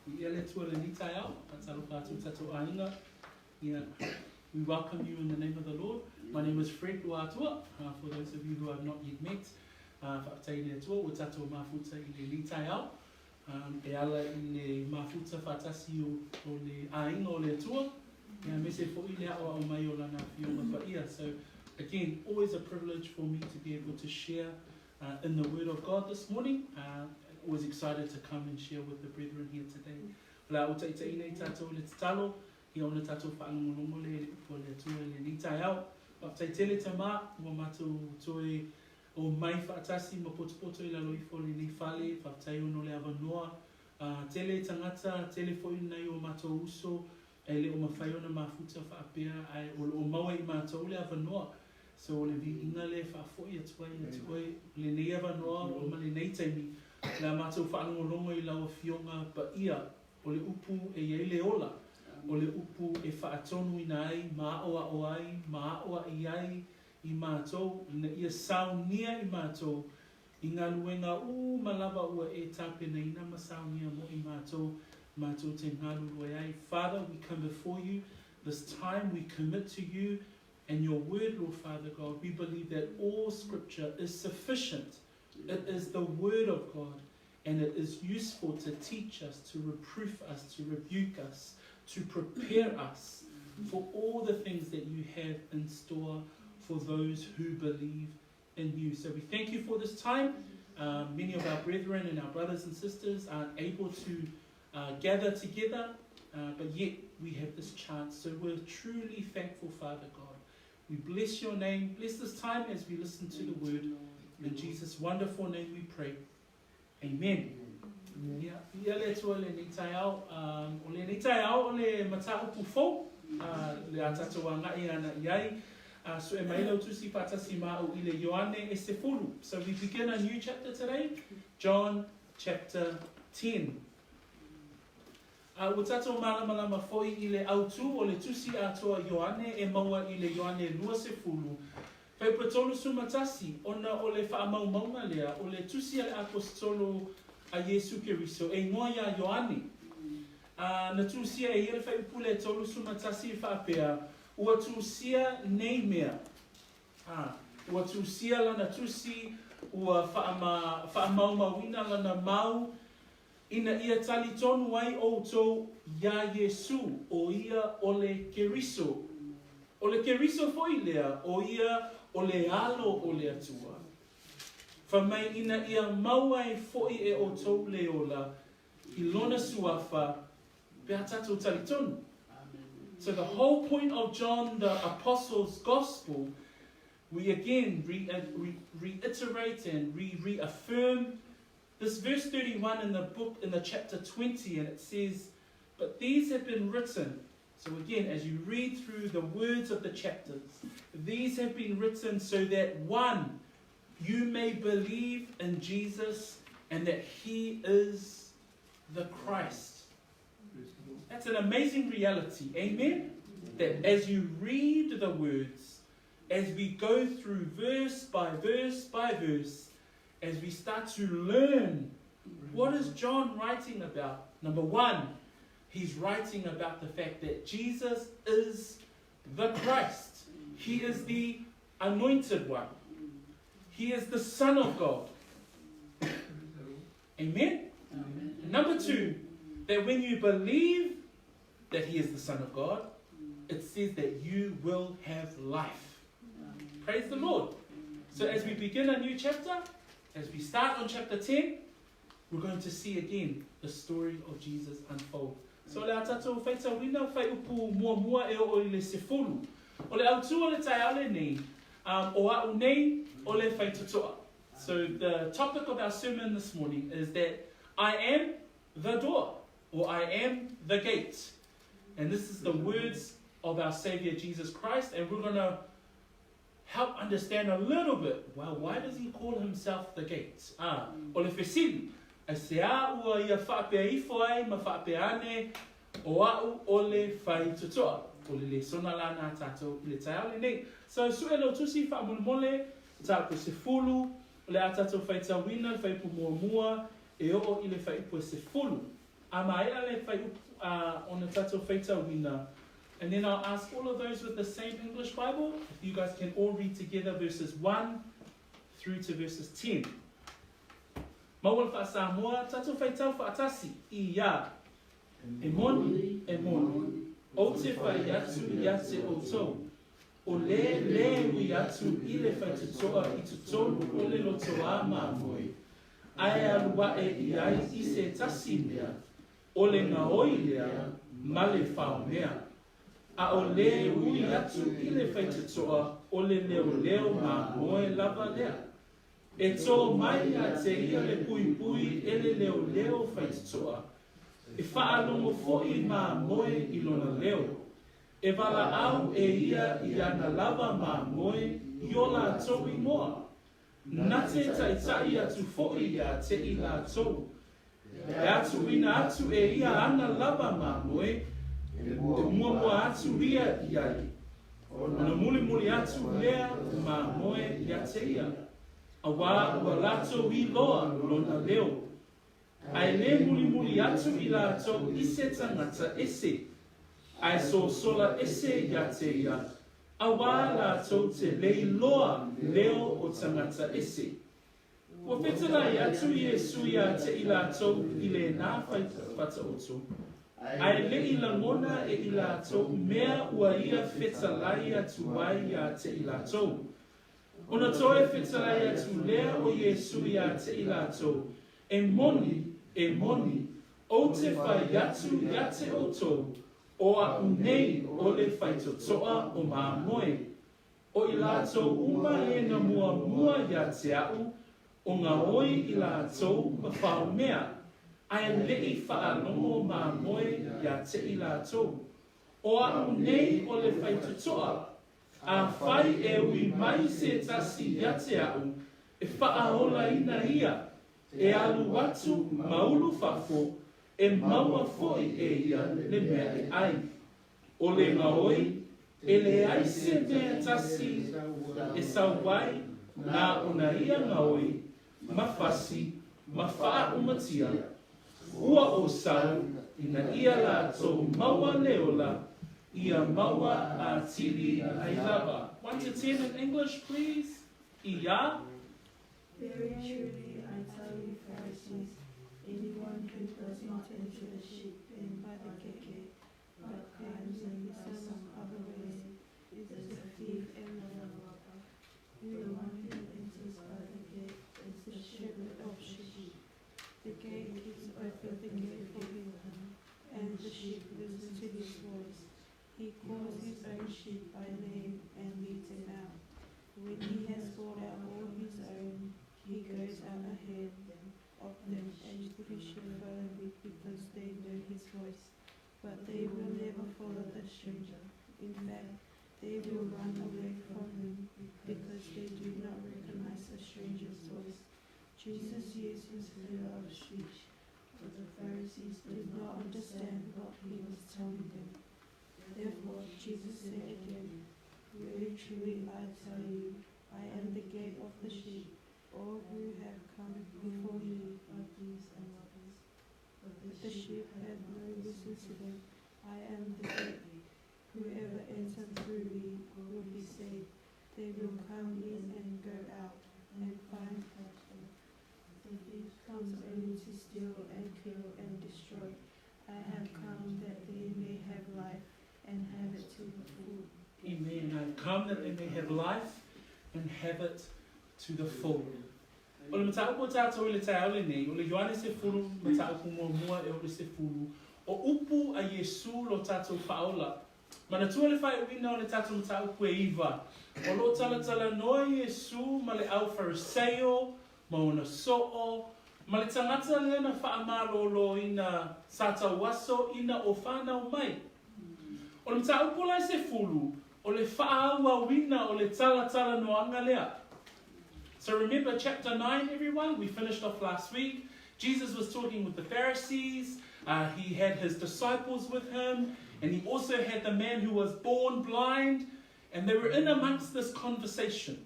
Viia le Atua i lenei taeao, faatalofa atu i tatou aiga. Yeah, we welcome you in the name of the Lord. My name is Fred Luatua, for those of you who I've not yet met. Faafetai i le Atua ua tatou mafuta i lenei taeao. E ala i le mafuta faatasi o, o le aiga o le Atua, ia aemaise foi le aʻoaʻo mai o Lana Afioga Paia. So, again, always a privilege for me to be able to share in the Word of God this morning. Always excited to come and share with the brethren here today. O le a ou taʻitaʻi nei tatou i le tatalo, ia ona tatou faalogologo lea i le upu a le Atua i lenei taeao. Faafetai tele tama, ua matou toe omai faatasi ma potopoto i lalo ifo o lenei fale, faafetai ona o le avanoa. Tele tagata, tele foi nai o matou uso E le o mafai ona mafuta faapea ae o lo o maua i matou le avanoa. So o le viiga lea e faafoi atu ai ia te oe lenei avanoa ma lenei taimi o le a matou faalogologo i lau Afioga Paia o le upu e i ai le ola, o le upu e faatonuina ai ma aʻoaʻo ai ma aʻoaʻi ai i matou ina ia saunia i matou I galuega uma lava ua e tapenaina ma saunia mo i matou, matou te galulue ai. Father, we come before you this time, we commit to you and your word, Lord Father God. We believe that all scripture is sufficient. It is the word of God and it is useful to teach us, to reproof us, to rebuke us, to prepare us for all the things that you have in store for those who believe in you. So we thank you for this time. Many of our brethren and our brothers and sisters aren't able to gather together, but yet we have this chance. So we're truly thankful, Father God. We bless your name. Bless this time as we listen to the word. In Jesus' wonderful name we pray. Amen. Ia, viia le Atua i lenei taeao. Um, o lenei taeao o le mataupu fou, uh, le a tatou agai ana i ai. Sue mai lau tusi faatasi ma a'u i le Ioane e sefulu. So we begin a new chapter today, John chapter 10. A ua tatou mālamalama foi i le autū o le tusi atoa Ioane e maua i le Ioane 20, Fuaiupu 31, ona o le faamaumauga lea o le tusi a le Aposetolo a Iesu Keriso e igoa iā Ioane. A na tusia e ia le fuaiupu lea 31 e faapea, Ua tusia nei mea. A ua tusia lana tusi, ua faama, faamaumauina lana mau, ina ia talitonu ai ʻoutou iā Iesū, ʻo ia o le Keriso. ʻO le Keriso foi lea, ʻo ia o le Alo o le Atua. Fai mai ina ia mau ai foi e ʻoutou le ola i lona suafa pe a tatou talitonu. So the whole point of John the Apostle's Gospel, we again re, re, reiterate and re reaffirm this verse 31 in the book, in the chapter 20, and it says, But these have been written. So again, as you read through the words of the chapters, these have been written so that one, you may believe in Jesus and that he is the Christ. That's an amazing reality. Amen? That as you read the words, as we go through verse by verse by verse, as we start to learn what is John writing about? Number one, he's writing about the fact that Jesus is the Christ. He is the anointed one. He is the Son of God. Amen? Amen. Number two, that when you believe that He is the Son of God, it says that you will have life. Praise the Lord. So as we begin a new chapter, as we start on chapter 10, we're going to see again the story of Jesus unfold. So le a tatou faitauina fuaiupu muamua e oo i le sefulu. O le autū o le taeao lenei, um, o a'u nei o le faitotoa. So the topic of our sermon this morning is that I am the door, or I am the gate. And this is the words of our Savior Jesus Christ, and we're going to help understand a little bit, well, why does he call himself the gate? Ah, o le fesili, aisea ua ia faapea ifo ai ma faapea ane, o a'u o le faitotoa. O le lesona la na tatou i le taeao lenei. So, sue lau tusi faamolemole, mataupu sefulu, o le a tatou faitauina le fuaiupu muamua e oo i le fuaiupu e sefulu. A maea le fuaiupu ona tatou faitauina. And then I'll ask all of those with the same English Bible, if you guys can all read together verses 1 through to verses 10. Maua le faa-Samoa, tatou faitau faatasi, i a. E moni, e moni, ou te fai atu ia te outou, o le lē ui atu i le faitotoa i totonu o le lotoā mamoe, ae alu aʻe i ai i se tasi mea, o le gaoi lea ma le faomea. A o le ui atu i le faitotoa o le leoleo mamoe lava lea. E tō mai ia te ia le puipui e le leoleo faitotoa, e faalogo foi mamoe i lona leo. E valaau e ia i ana lava mamoe i o latou igoa. Na te taitaʻi atu foi ia te i latou. E atuina atu e ia ana lava mamoe, e muamua atu ia i ai. Ona mulimuli atu lea o mamoe ia te ia, auā ua latou iloa lona leo. Ae lē mulimuli atu i latou i se tagata ese, ae sosola ese ia te ia, auā latou te le iloa leo o tagata ese. Ua fetalai atu Iesu ia te i latou i lenā fataoto, ae le i lagona e i latou mea ua ia fetalai atu ai ia te i latou. Ona toe fetalai atu lea o Iesu ia te i latou, E moni, e moni, ou te fai atu ia te outou, o aʻu nei o le faitotoa o mamoe. O i latou uma e na muamua ia te aʻu, o gaoi i latou ma faomea, ae le i faalogo mamoe ia te i latou. O aʻu nei o le faitotoa, afai e ui mai se tasi ia te aʻu, e faaolaina ia, e alu atu ma ulu fafo, e maua foi e ia le mea e ʻai. O le gaoi, e leai se mea tasi e sau ai na ona ia gaoi ma fasi ma faaumatia, ua o sau ina ia latou maua le ola, ia maua atili ai lava. 1 to 10 in English, please. I a. Very truly I tell you, Pharisees, anyone who does not enter the sheep pen by the gate, but climbs in by some other way, is a thief and a robber. The one who enters by the gate is the shepherd of sheep. The gatekeeper opens the gate for him, and the sheep listen to his voice. He calls his own sheep by name and leads them out. When he has brought out all his own, he goes out ahead of them, and the sheep follow him because they know his voice. But they will never follow the stranger. In fact, they will run away from him because they do not recognize a stranger's voice. Jesus used his figure of speech, for the Pharisees did not understand what he was telling them. Therefore, Jesus said again, Very truly I tell you, I am the gate of the sheep. All who have come before me are thieves and robbers, but the sheep have no listen to them. I am the gate. Whoever enters through me will be saved. They will come in and go out and find pasture. The thief comes only to steal and kill and destroy. I have come that they may have life and have it to the full. Amen. I have come that they may have life and have it to the full. O le mataupu o tatou i le taeao lenei, o le Ioane 10, mataupu muamua e o le 10, o upu a Iesu lo tatou Faaola. Manatua le faaiuina o le tatou mataupu e 9, o lo o talatalanoa Iesu ma le au Fariseio ma ona soo, ma le tagata lea na faamalōlōina sa tauaso ina o fanau mai. O le mataupu la e 10, o le faaauauina o le talatalanoaga lea. So remember chapter 9, everyone? We finished off last week. Jesus was talking with the Pharisees. He had his disciples with him. And he also had the man who was born blind. And they were in amongst this conversation.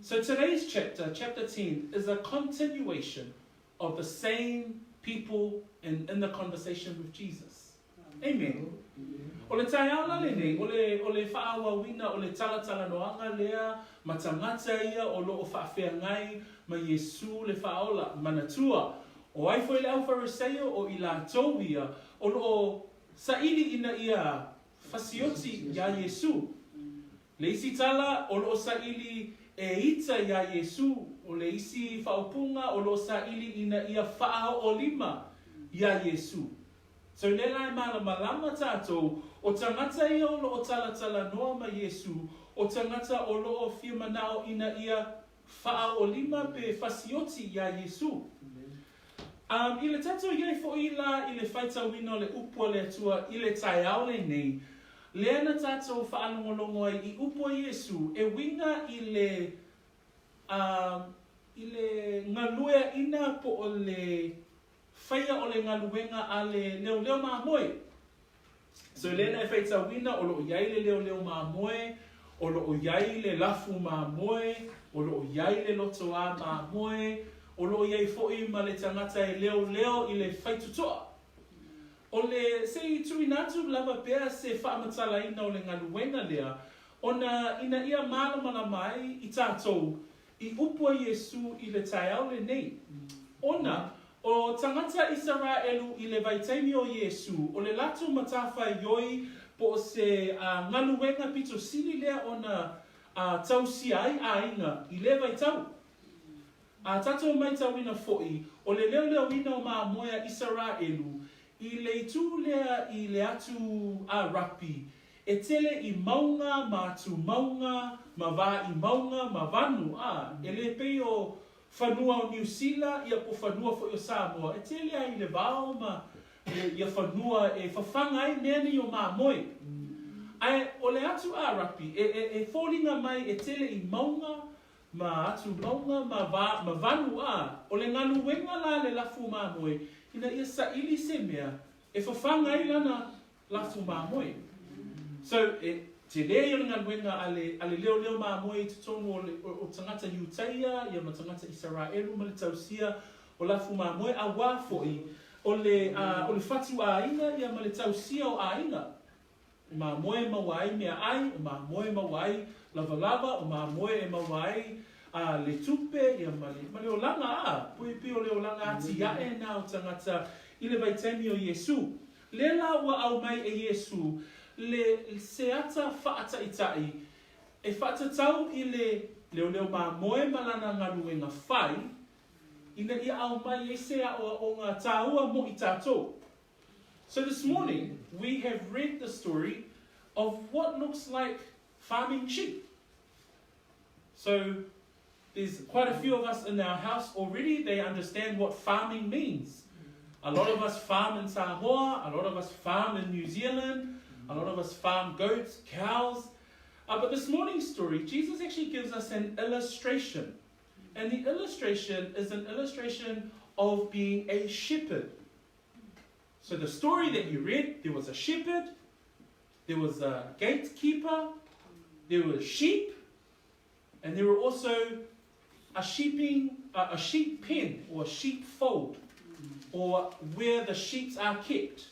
So today's chapter, chapter 10, is a continuation of the same people and in the conversation with Jesus. Amen. O le taeao la lenei, o le, o le faaauauina o le talatalanoaga lea ma tagata ia o lo o faafeagai ma Iesu le Faaola. Manatua, o ai foi le au Fariseio o i latou ia o lo o saili ina ia fasioti iā Iesu. Le isi tala, o lo o saili e ita iā Iesu, o le isi faaupuga, o lo o saili ina ia faaoolima iā Iesu. So lea la e malamalama tatou, o tagata ia o lo o talatalanoa ma Iesu, o tagata o lo o fia manao ina ia faaoolima pe fasioti iā Iesu. Um, i le tatou iai foʻi la i le faitauina o le Upu a le Atua i le taeao lenei, lea na tatou faalogologo ai i upu a Iesu e uiga i le, um, i le galueaʻina po o le faia o le galuega a le leoleo mamoe. So lea na e faitauina o lo o i ai le leoleo mamoe, o lo o i ai le lafu mamoe, o lo o i ai le lotoā mamoe, o lo o i ai foi ma le tagata e leoleo i le faitotoa. O le, se i tuuina atu lava pea se faamatalaina o le galuega lea, ona ina ia malamalama ai i tatou i upu a Iesu i le taeao lenei, ona o tagata Isaraelu i le vaitaimi o Iesu, o le latou matafaioi po o se galuega pito sili lea ona tausia ai aiga i lea vaitau. A tatou maitauina foi, o le leoleoina o mamoe a Isaraelu i le itu lea i le atu Arapi, E tele i mauga ma atu mauga ma vā i mauga ma vanu, ā, e le pei o fanua o Niu Sila ia po fanua foi o Samoa, e tele ai le vao ma ia fanua e fafaga ai mea nei o mamoe. Ae o le atu Ārapi, e, e, e foliga mai e tele i mauga ma atu mauga ma vā, ma vanu, ā, o le galuega la le lafu mamoe ina ia saili se mea e fafaga ai lana lafu mamoe. So, e tele ia o le galuega a le, a le leoleo mamoe i totonu o le, o, o tagata Iutaia, ia ma tagata Isaraelu ma le tausia o lafu mamoe, auā foi o le, a, o le fatu aiga ia ma le tausia o aiga. O mamoe e maua ai meaai, o mamoe e maua ai lavalava, o mamoe e maua ai a, le tupe ia ma le, ma le olaga, a, pei, pei o le olaga atiae na o tagata i le vaitaimi o Iesu. Lea la ua aumai e Iesū le se ata faataʻitaʻi e faatatau i le leoleo mamoe ma lana galuega fai, ina ia aumai ai se aoaoga tāua mo i tatou. So this morning we have read the story of what looks like farming sheep. So there's quite a few of us in our house already, they understand what farming means. A lot of us farm in Samoa, a lot of us farm in New Zealand, a lot of us farm goats, cows. But this morning's story, Jesus actually gives us an illustration. And the illustration is an illustration of being a shepherd. So the story that you read, there was a shepherd, there was a gatekeeper, there were sheep, and there were also a sheeping, a sheep pen or a sheep fold, or where the sheep are kept.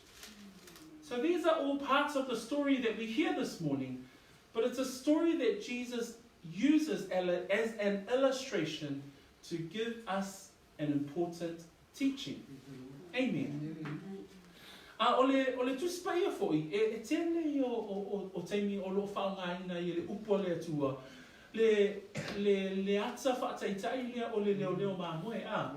So these are all parts of the story that we hear this morning, but it's a story that Jesus uses as an illustration to give us an important teaching. Amen. A o le, o le Tusi Paia foi, e, e tele ia o, o, o, o taimi o lo o faaaogaina ia le upu a le Atua, le, le, le ata faataitai lea o le leoleo mamoe, a.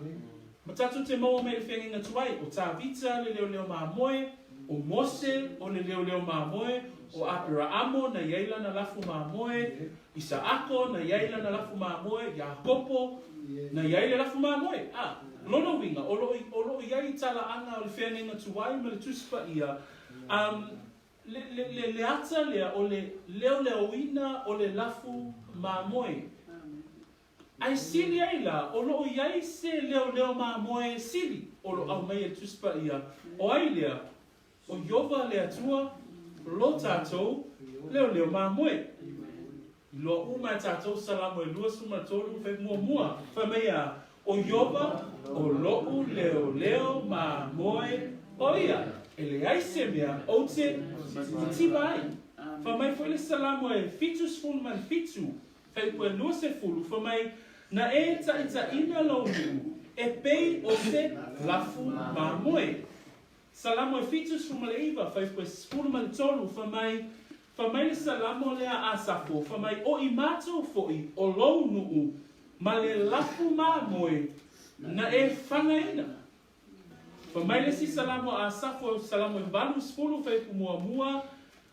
Ma tatou te maua mai le feagaiga tuai, o Tavita le leoleo mamoe, o Mose o le leoleo mamoe, o Aperaamo na i ai lana lafu mamoe, Isaako na i ai lana lafu mamoe, Iakopo na i ai le lafu mamoe. A, lona uiga, o lo o lo o i ai talaaga o le feagaiga tuai ma le Tusi Paia, um, le, le, le, le ata lea o le leoleoina o le lafu mamoe. Ae sili ai la, o lo o i ai se leoleo mamoe sili o lo o aumai e le Tusi Paia, o ai lea? O Ieova le Atua lo tatou leoleo mamoe. Iloa uma e tatou Salamo e 23, fai muamua, fai mai a, ʻO Ioba, ʻo loʻu leoleo mamoe ʻo ia, e leai se mea ou te mativa ai. Fai mai foi le Salamo e 77, fuaiupu e 20, fai mai, Na e taʻitaʻina lou nuʻu, e pei o se lafu mamoe. Salamo e 79, fuaiupu e 13, fai mai, Fai mai le Salamo lea a Asafo, fai mai, O i matou foi o lou nuʻu ma le lafu mamoe na e fagaina. Fai mai le isi Salamo a Asafo, Salamo e 80, fuaiupu muamua,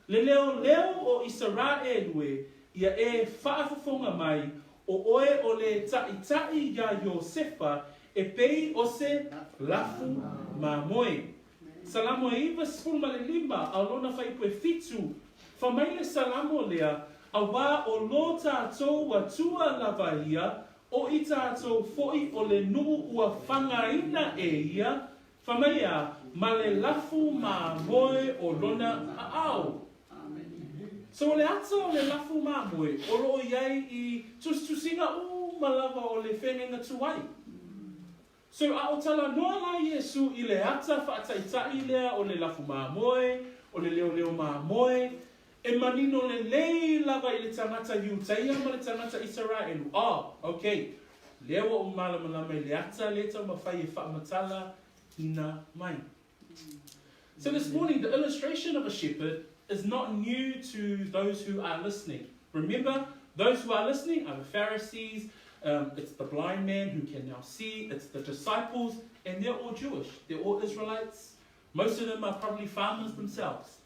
Le leoleo o Isaraelu e, ia e faafofoga mai, o oe o le taʻitaʻi iā Iosefa e pei o se lafu mamoe. Salamo e 95, a o lona fuaiupu e fitu, Fai mai le Salamo lea, Auā o lo tātou Atua lava ia, o i tātou foi o le nuʻu ua fagaina e ia, fai mai a, ma le lafu mamoe o lona aao. So o le ata o le lafu mamoe o loo i ai i tusitusiga uma lava o le feagaiga tuai. So a o talanoa la Iesu i le ata faataitaʻi lea o le lafu mamoe, o le leoleo mamoe, e manino lelei lava i le tagata Iutaia ma le tagata Isaraelu, oh, okay, lea ua ou malamalama i le ata lea taumafai e faamatala ina mai. So this morning, the illustration of a shepherd is not new to those who are listening. Remember, those who are listening are the Pharisees, it's the blind man who can now see, it's the disciples, and they're all Jewish. They're all Israelites. Most of them are probably farmers themselves.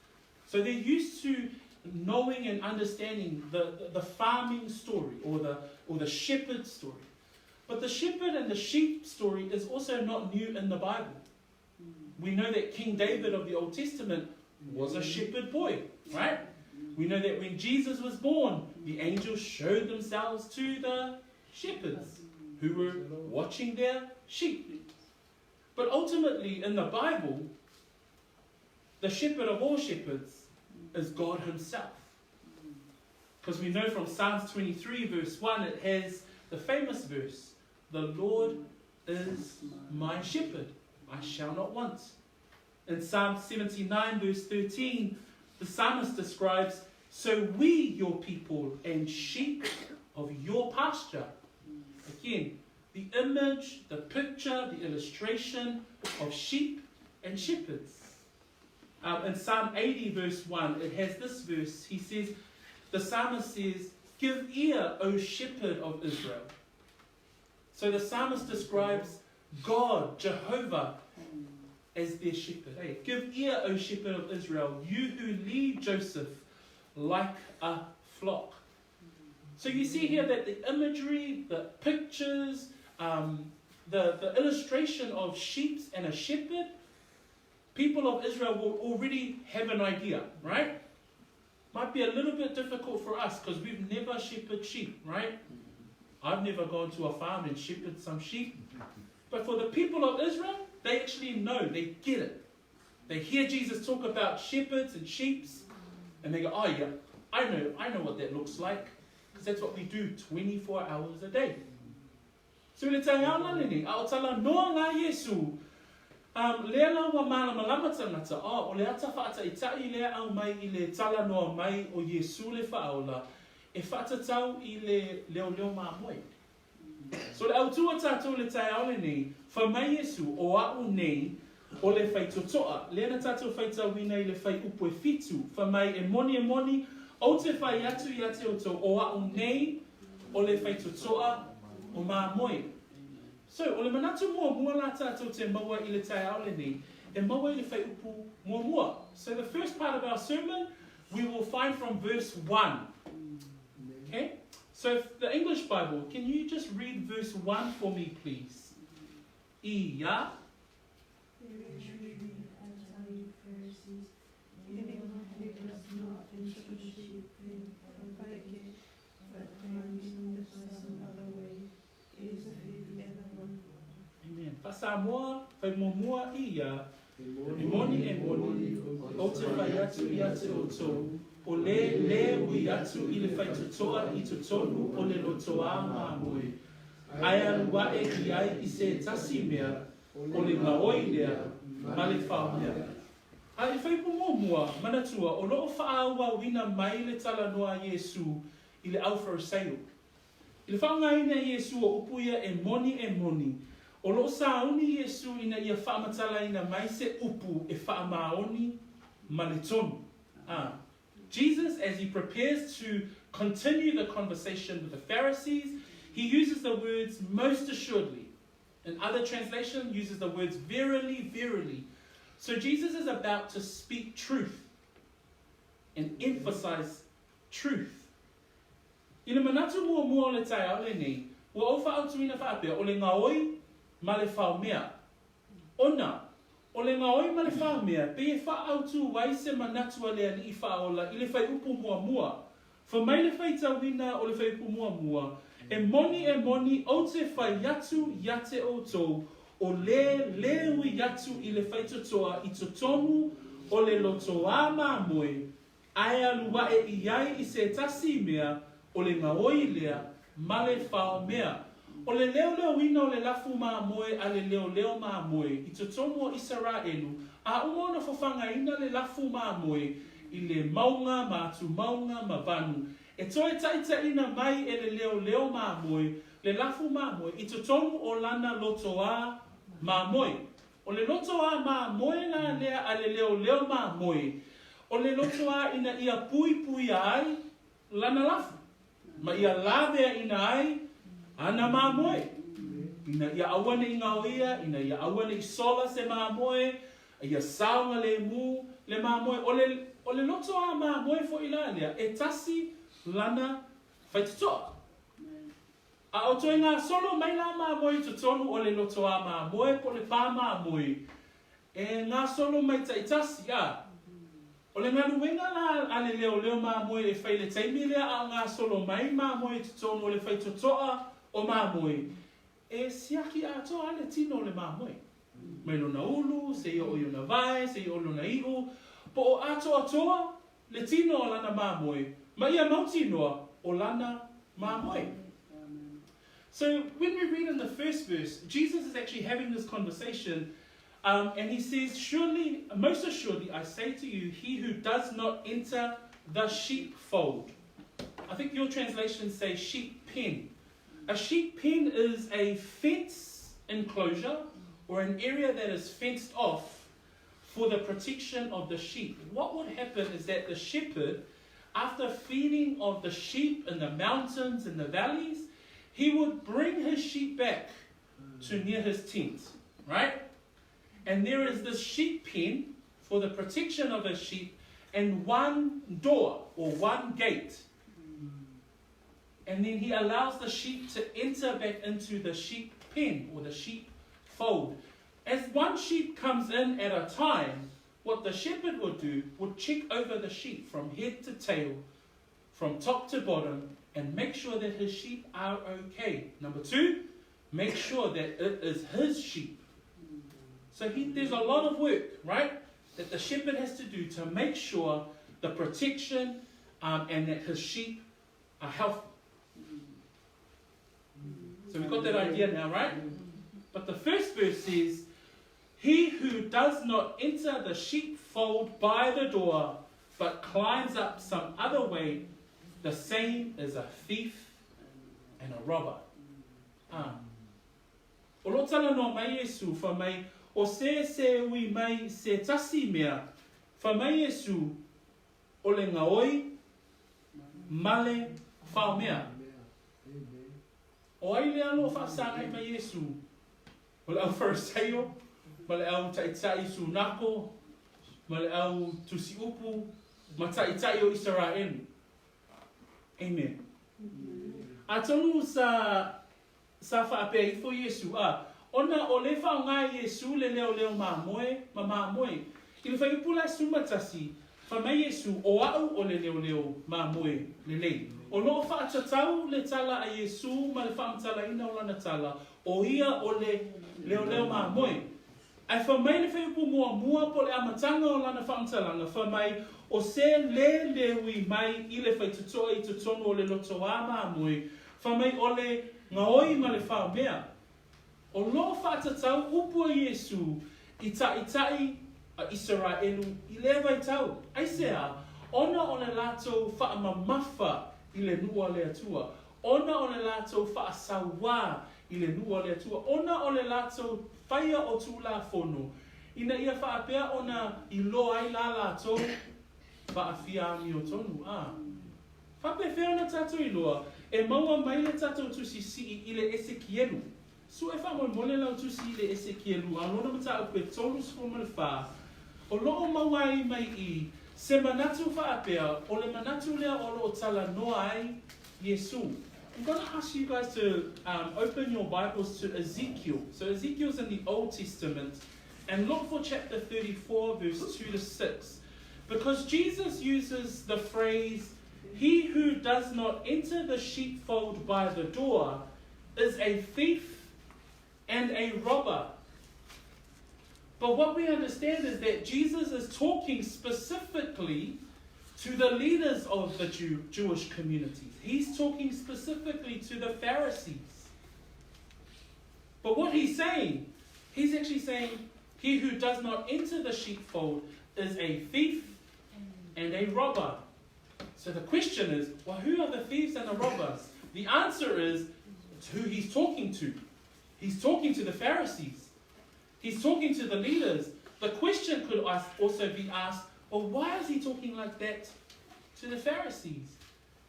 So they're used to knowing and understanding the farming story or the shepherd story. But the shepherd and the sheep story is also not new in the Bible. We know that King David of the Old Testament was a shepherd boy, right? We know that when Jesus was born, the angels showed themselves to the shepherds who were watching their sheep. But ultimately, in the Bible, the shepherd of all shepherds is God himself. Because we know from Psalms 23 verse 1, it has the famous verse, The Lord is my shepherd, I shall not want. In Psalm 79 verse 13, the psalmist describes, So we, your people, and sheep of your pasture. Again, the image, the picture, the illustration of sheep and shepherds. In Psalm 80 verse 1, it has this verse. He says, the psalmist says, Give ear, O shepherd of Israel. So the psalmist describes God, Jehovah, as their shepherd. Hey, give ear, O shepherd of Israel, you who lead Joseph like a flock. So you see here that the imagery, the pictures, the illustration of sheep and a shepherd, people of Israel will already have an idea, right? Might be a little bit difficult for us because we've never shepherded sheep, right? I've never gone to a farm and shepherded some sheep. But for the people of Israel, they actually know, they get it. They hear Jesus talk about shepherds and sheep, and they go, oh yeah, I know what that looks like, because that's what we do 24 hours a day. So le taeao la lenei, a o talanoa la Iesu, lea la ua malamalama tagata, oh, o le ata faataʻitaʻi lea au mai i le talanoa mai o Iesu le faaola, e faatatau i le leoleo mamoe. So le autū o tātou le taeao lenei, fai mai Iesu, o aʻu nei, o le faitotoa, lea na tātou faitauina i le fuaiupu e fitu, fai mai e moni e moni, ou te fai atu ia te outou, o aʻu nei, o le faitotoa o mamoe. So, o le manatu muamua la tātou te maua i le taeao lenei, e maua i le fuaiupu muamua. So the first part of our sermon, we will find from verse 1. Okay? So if the English Bible, can you just read verse 1 for me, please? Ia. Very truly, I tell you, Pharisees, anyone who does not enter the sheep pen by the gate, but climbs in by some other way, is a thief and a robber. Amen. Faa-Samoa, fai muamua ia, e moni e moni, ou te fai atu ia te outou, o le lē ui atu i le faitotoa i totonu o le lotoā mamoe. Ae alu aʻe i ai i se tasi mea, o le gaoi lea ma le faomea. A i fuaiupu muamua, manatua, o loo faaauauina mai le talanoa a Iesū i le au Fariseio. I le faaaogaina e Iesū o upu ia e moni e moni, o loo sauni Iesū ina ia faamatalaina mai se upu e faamaoni ma le tonu. A. Jesus, as he prepares to continue the conversation with the Pharisees, he uses the words most assuredly. In other translation, uses the words verily, verily. So Jesus is about to speak truth and emphasize truth. I le manatu muamua o le taeao lenei, ua ou faaautuina faapea, o le gaoi ma le faomea. Ona, o le gaoi ma le faomea, pei e faaautu ai se manatu a le Alii Faaola i le fuaiupu muamua. Fai mai le faitauina o le fuaiupu muamua, E moni, e moni, ou te fai atu ia te outou, o le lē ui atu i le faitotoa i totonu o le lotoā mamoe, ae alu aʻe i ai i se tasi mea, o le gaoi lea ma le faomea. O le leoleoina o le lafu mamoe a le leoleo mamoe i totonu o Isaraelu, a uma ona fofagaina le lafu mamoe i le mauga ma atumauga ma vanu, e toe taitaiina mai e le leoleo mamoe le lafu mamoe i totonu o lana lotoā mamoe. O le lotoā mamoe la lea a le leoleo mamoe, o le lotoā ina ia puipuia ai lana lafu, ma ia laveaina ai ana mamoe, ina ia aua ne i gaoia, ina ia aua ne i sola se mamoe, ia saogalemu le mamoe. O le, o le lotoā mamoe foi la lea, e tasi lana faitotoa. A o toe gasolo mai la mamoe i totonu o le lotoā mamoe po o le pā mamoe, e gasolo mai taitasi, a. O le galuega la a le leoleo mamoe e fai i le taimi lea a o gasolo mai mamoe i totonu o le faitotoa o mamoe, e siaki atoa lava le tino o le mamoe. Mai lona ulu, seia oo i ona vae, seia oo i lona iʻu, po o atoatoa le tino o lana mamoe, ma ia mautinoa o lana mamoe. So when we read in the first verse, Jesus is actually having this conversation um, and he says, Surely, most assuredly, I say to you, he who does not enter the sheepfold. I think your translations say sheep pen. A sheep pen is a fence enclosure or an area that is fenced off for the protection of the sheep. What would happen is that the shepherd, after feeding of the sheep in the mountains and the valleys, he would bring his sheep back to near his tent, right? And there is this sheep pen for the protection of his sheep and one door or one gate. And then he allows the sheep to enter back into the sheep pen or the sheep fold. As one sheep comes in at a time, what the shepherd would do would check over the sheep from head to tail, from top to bottom, and make sure that his sheep are okay. Number two, make sure that it is his sheep. So he, there's a lot of work, right, that the shepherd has to do to make sure the protection um, and that his sheep are healthy. So we've got that idea now, right? But the first verse says, He who does not enter the sheepfold by the door, but climbs up some other way, the same is a thief and a robber. Ah. O lo talanoa mai Iesu, fai mai, o se se ui mai se tasi mea, fai mai Iesu, o le gaoi ma le faomea. O ai lea o lo o faafesagai ma Iesu? O le au Fariseio, ma le au taitai sunako, ma le au tusiupu, ma taitai o Isaraelu. Amen. Atonu sa sa faapea ifo Iesu, a, ona o le faaaoga e Iesu le leoleo mamoe ma mamoe. I le fuaiupu la 11, fai mai Iesu, O aʻu o le leoleo mamoe lelei. O lo o faatatau le tala a Iesu ma le faamatalaina o lana tala, o ia o le leoleo mamoe. Ae fai mai le fuaiupu muamua po o le amataga o lana faamatalaga, fai mai, O se lē leui mai i le faitotoa i totonu o le lotoā mamoe, fai mai o le. Gaoi ma le faomea. O lo o faatatau upu a Iesu i ta'ita'i a Isaraelu i lea vaitau. Aisea? Ona o le latou faamamafa i le nuu a le Atua, ona o le latou faasauā i le nuu a le Atua, ona o le latou faia o Tulafono, ina ia faapea ona iloa ai la latou faafia amiotonu. A faapefea ona tatou iloa e maua mai le tatou tusi sii i le Esekielu? Sue faamolemole lau tusi i le Esekielu a lona mataupu e 34, o lo o maua ai mai i se manatu faapea o le manatu lea o lo o talanoa ai Iesu. I'm going to ask you guys to open your Bibles to Ezekiel. So Ezekiel's in the Old Testament, and look for chapter 34, verse 2 to 6. Because Jesus uses the phrase, "He who does not enter the sheepfold by the door is a thief and a robber." But what we understand is that Jesus is talking specifically to the leaders of the Jewish communities. He's talking specifically to the Pharisees. But what he's saying, he's actually saying, he who does not enter the sheepfold is a thief and a robber. So the question is, well, who are the thieves and the robbers? The answer is, it's who he's talking to. He's talking to the Pharisees. He's talking to the leaders. The question could also be asked, well, why is he talking like that to the Pharisees?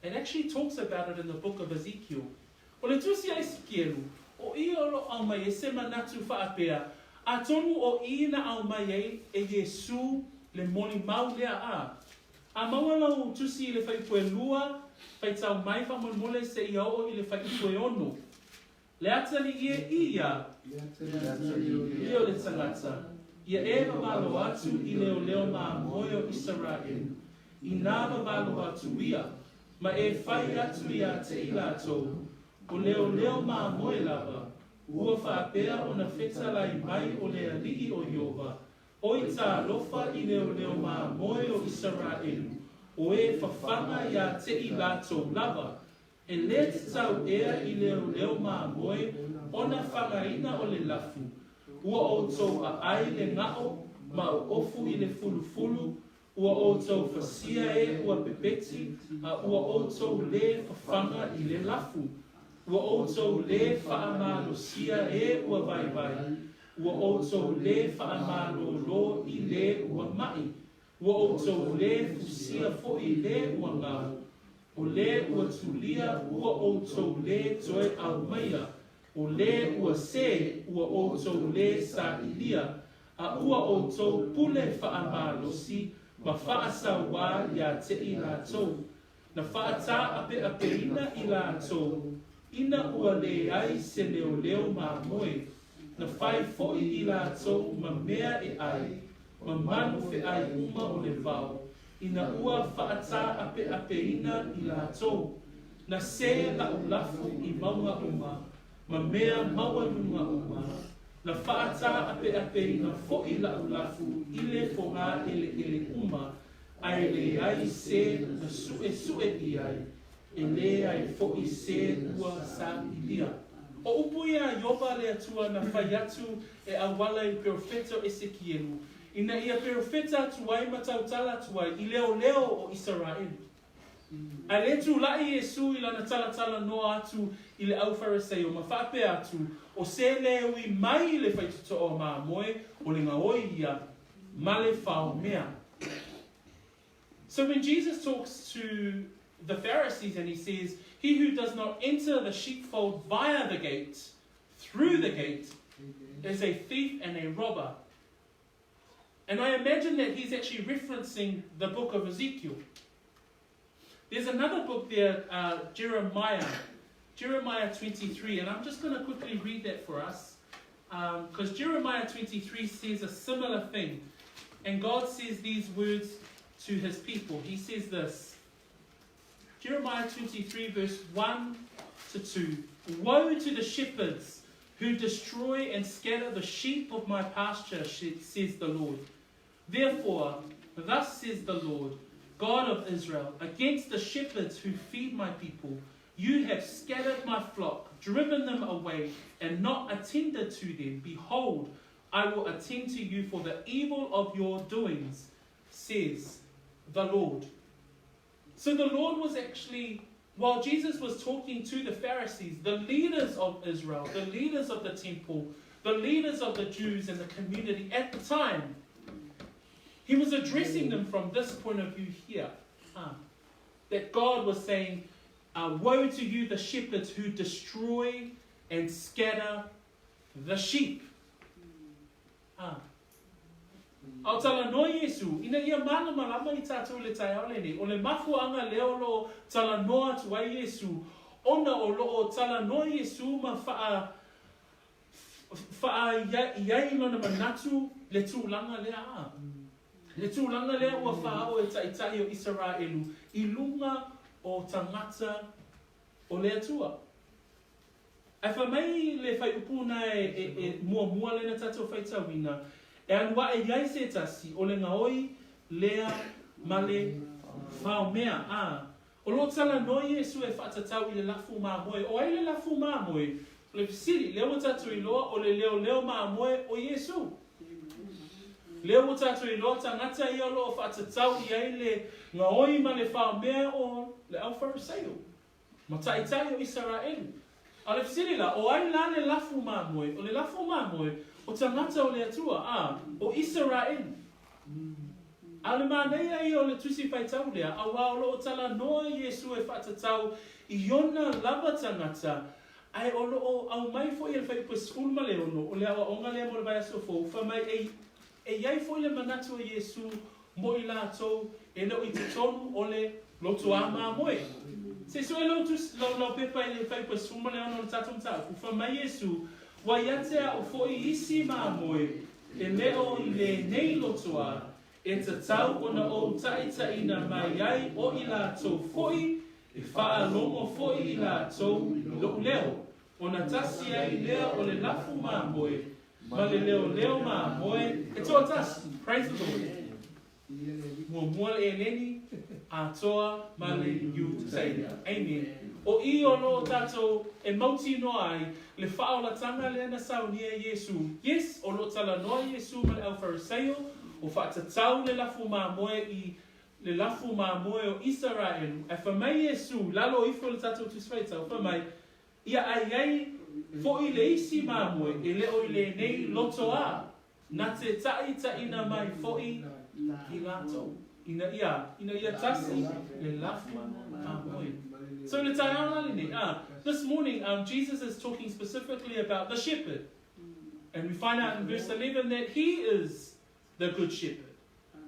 It actually talks about it in the book of Ezekiel. O le tusi a Esekielu, o i o lo aumai e se manatu faapea, atonu o i na aumai ai e Iesu le molimau lea a. A maua lau tusi i le fuaiupu e 2, faitau mai faamolemole seia oo i le fuaiupu e 6. Le atalii e ia, ia o le tagata, ia e vavalo atu i leoleo mamoe o Isaraelu, inā vavalo atu ia, ma e fai atu ia te i latou, o leoleo mamoe lava, ua faapea ona fetalai mai o le Alii o Ieova, oi talofa i leoleo mamoe o Isaraelu, o e fafaga ia te i latou lava, E lē tatau ea i leoleo mamoe ona fagaina o le lafu, ua outou aai le gao ma oofu i le fulufulu, ua outou fasia e ua pepeti, a ua outou lē fafaga i le lafu. Ua outou lē faamalosia e ua vaivai, ua outou lē faamalōlō i lē ua maʻi, ua outou lē fusia foʻi i lē ua gao, o lē ua tulia ua outou lē toe aumaia, o lē ua sē ua outou lē sailia, a ua outou pule faamalosi ma faasauā iā te i latou. Na faatāʻapeʻapeina i latou, ina ua leai se leoleo mamoe, na fai foʻi i latou ma mea e ʻai, ma manu feʻai uma o le vao, ina ua faatāʻapeʻapeina i latou. Na sē laʻu lafu i mauga uma, ma mea maualuga uma, na faatāʻapeʻapeina foʻi laʻu lafu i le fogāʻeleʻele uma, a e leai se na suʻesuʻe i ai, e leai foʻi se ua sailia. O upu ia a Ieova le Atua na fai atu e auala i le perofeta o Esekielu, ina ia perofeta atu ai ma tautala atu ai i leoleo o Isaraelu. Ae lē tulaʻi Iesu i lana talatalanoa atu i le au Fariseio ma faapea atu, O se lē ui mai i le faitotoa o mamoe, o le gaoi ia ma le faomea. So when Jesus talks to the Pharisees and he says, "He who does not enter the sheepfold via the gate, through the gate, is a thief and a robber." And I imagine that he's actually referencing the book of Ezekiel. There's another book there, Jeremiah, Jeremiah 23, and I'm just going to quickly read that for us, because Jeremiah 23 says a similar thing. And God says these words to his people. He says this, Jeremiah 23, verse 1 to 2. "Woe to the shepherds who destroy and scatter the sheep of my pasture, says the Lord. Therefore, thus says the Lord, God of Israel, against the shepherds who feed my people, You have scattered my flock, driven them away, and not attended to them. Behold, I will attend to you for the evil of your doings, says the Lord. So the Lord was actually, while Jesus was talking to the Pharisees, the leaders of Israel, the leaders of the temple, the leaders of the Jews and the community at the time, he was addressing them from this point of view here. That God was saying, Woe to you, the shepherds who destroy and scatter the sheep. A o talanoa Iesu, ina ia malamalama i tatou i le taeao lenei, o le mafuaaga lea o lo o talanoa atu ai Iesu, ona o lo o talanoa Iesu ma faa, faa i ai lona manatu le tulaga lea a. Le tulaga lea ua faaoo e Taitai o Isaraelu i luga o tagata o le Atua. Ae fai mai le faaiupu na e muamua lea na tatou faitauina, e alu ae i ai se tasi o le gaoi lea ma le faomea. A o lo o talanoa Iesu e faatatau i le lafu mamoe. O ai le lafu mamoe? O le fesili, lea ua tatou iloa o le leoleo mamoe o Iesu. Lea ua tatou iloa tagata ia o lo o faatatau i ai le gaoi ma le faomea o le au Farisaio ma taitai o Isaraelu. A o le fesili la, o ai la le lafu mamoe? O le lafu mamoe, o tagata o le Atua, a, o Isaraelu. A o le manaia ia o le Tusi Faitau lea, auā o lo o talanoa Iesu e faatatau i ona lava tagata, ae o lo o aumai foi e le Fuaiupu e 16 o le aoaoga lea mo le vaiaso fou, fai mai e, e i ai foi le manatu o Iesu mo i latou e le o i totonu o le lotoā mamoe. Se i sue lau tusi, lau, lau pepa i le Fuaiupu e 16 o le tatou mataupu, fai mai Iesu, Ua ia te au foi isi mamoe e le o i lenei lotoā, e tatau ona ou taʻitaʻina mai ai o i latou foi e faalogo foi i latou i loʻu leo, ona tasi ai lea o le lafu mamoe ma le leoleo mamoe e toatasi. Praise the Lord. Muamua le eleni, atoa ma le Iutaia. Amen. O i o lo o tatou e mautinoa ai le faaolatanga lea na saunia e Iesu. Yes, o lo o talanoa Iesu ma le au Fariseio, o faatatau le lafu mamoe i le lafu mamoe o Isaraelu, ae fai mai Iesu, lalo ifo i le tatou Tusi Faitau, fai mai, Ia ai ai foi le isi mamoe e le o i lenei loto a, na te taʻitaʻina mai foi i latou, ina ia, ina ia tasi le lafu mamoe. So le taeao la lenei, ah, this morning um, Jesus is talking specifically about the shepherd. And we find out in verse 11 that he is the good shepherd.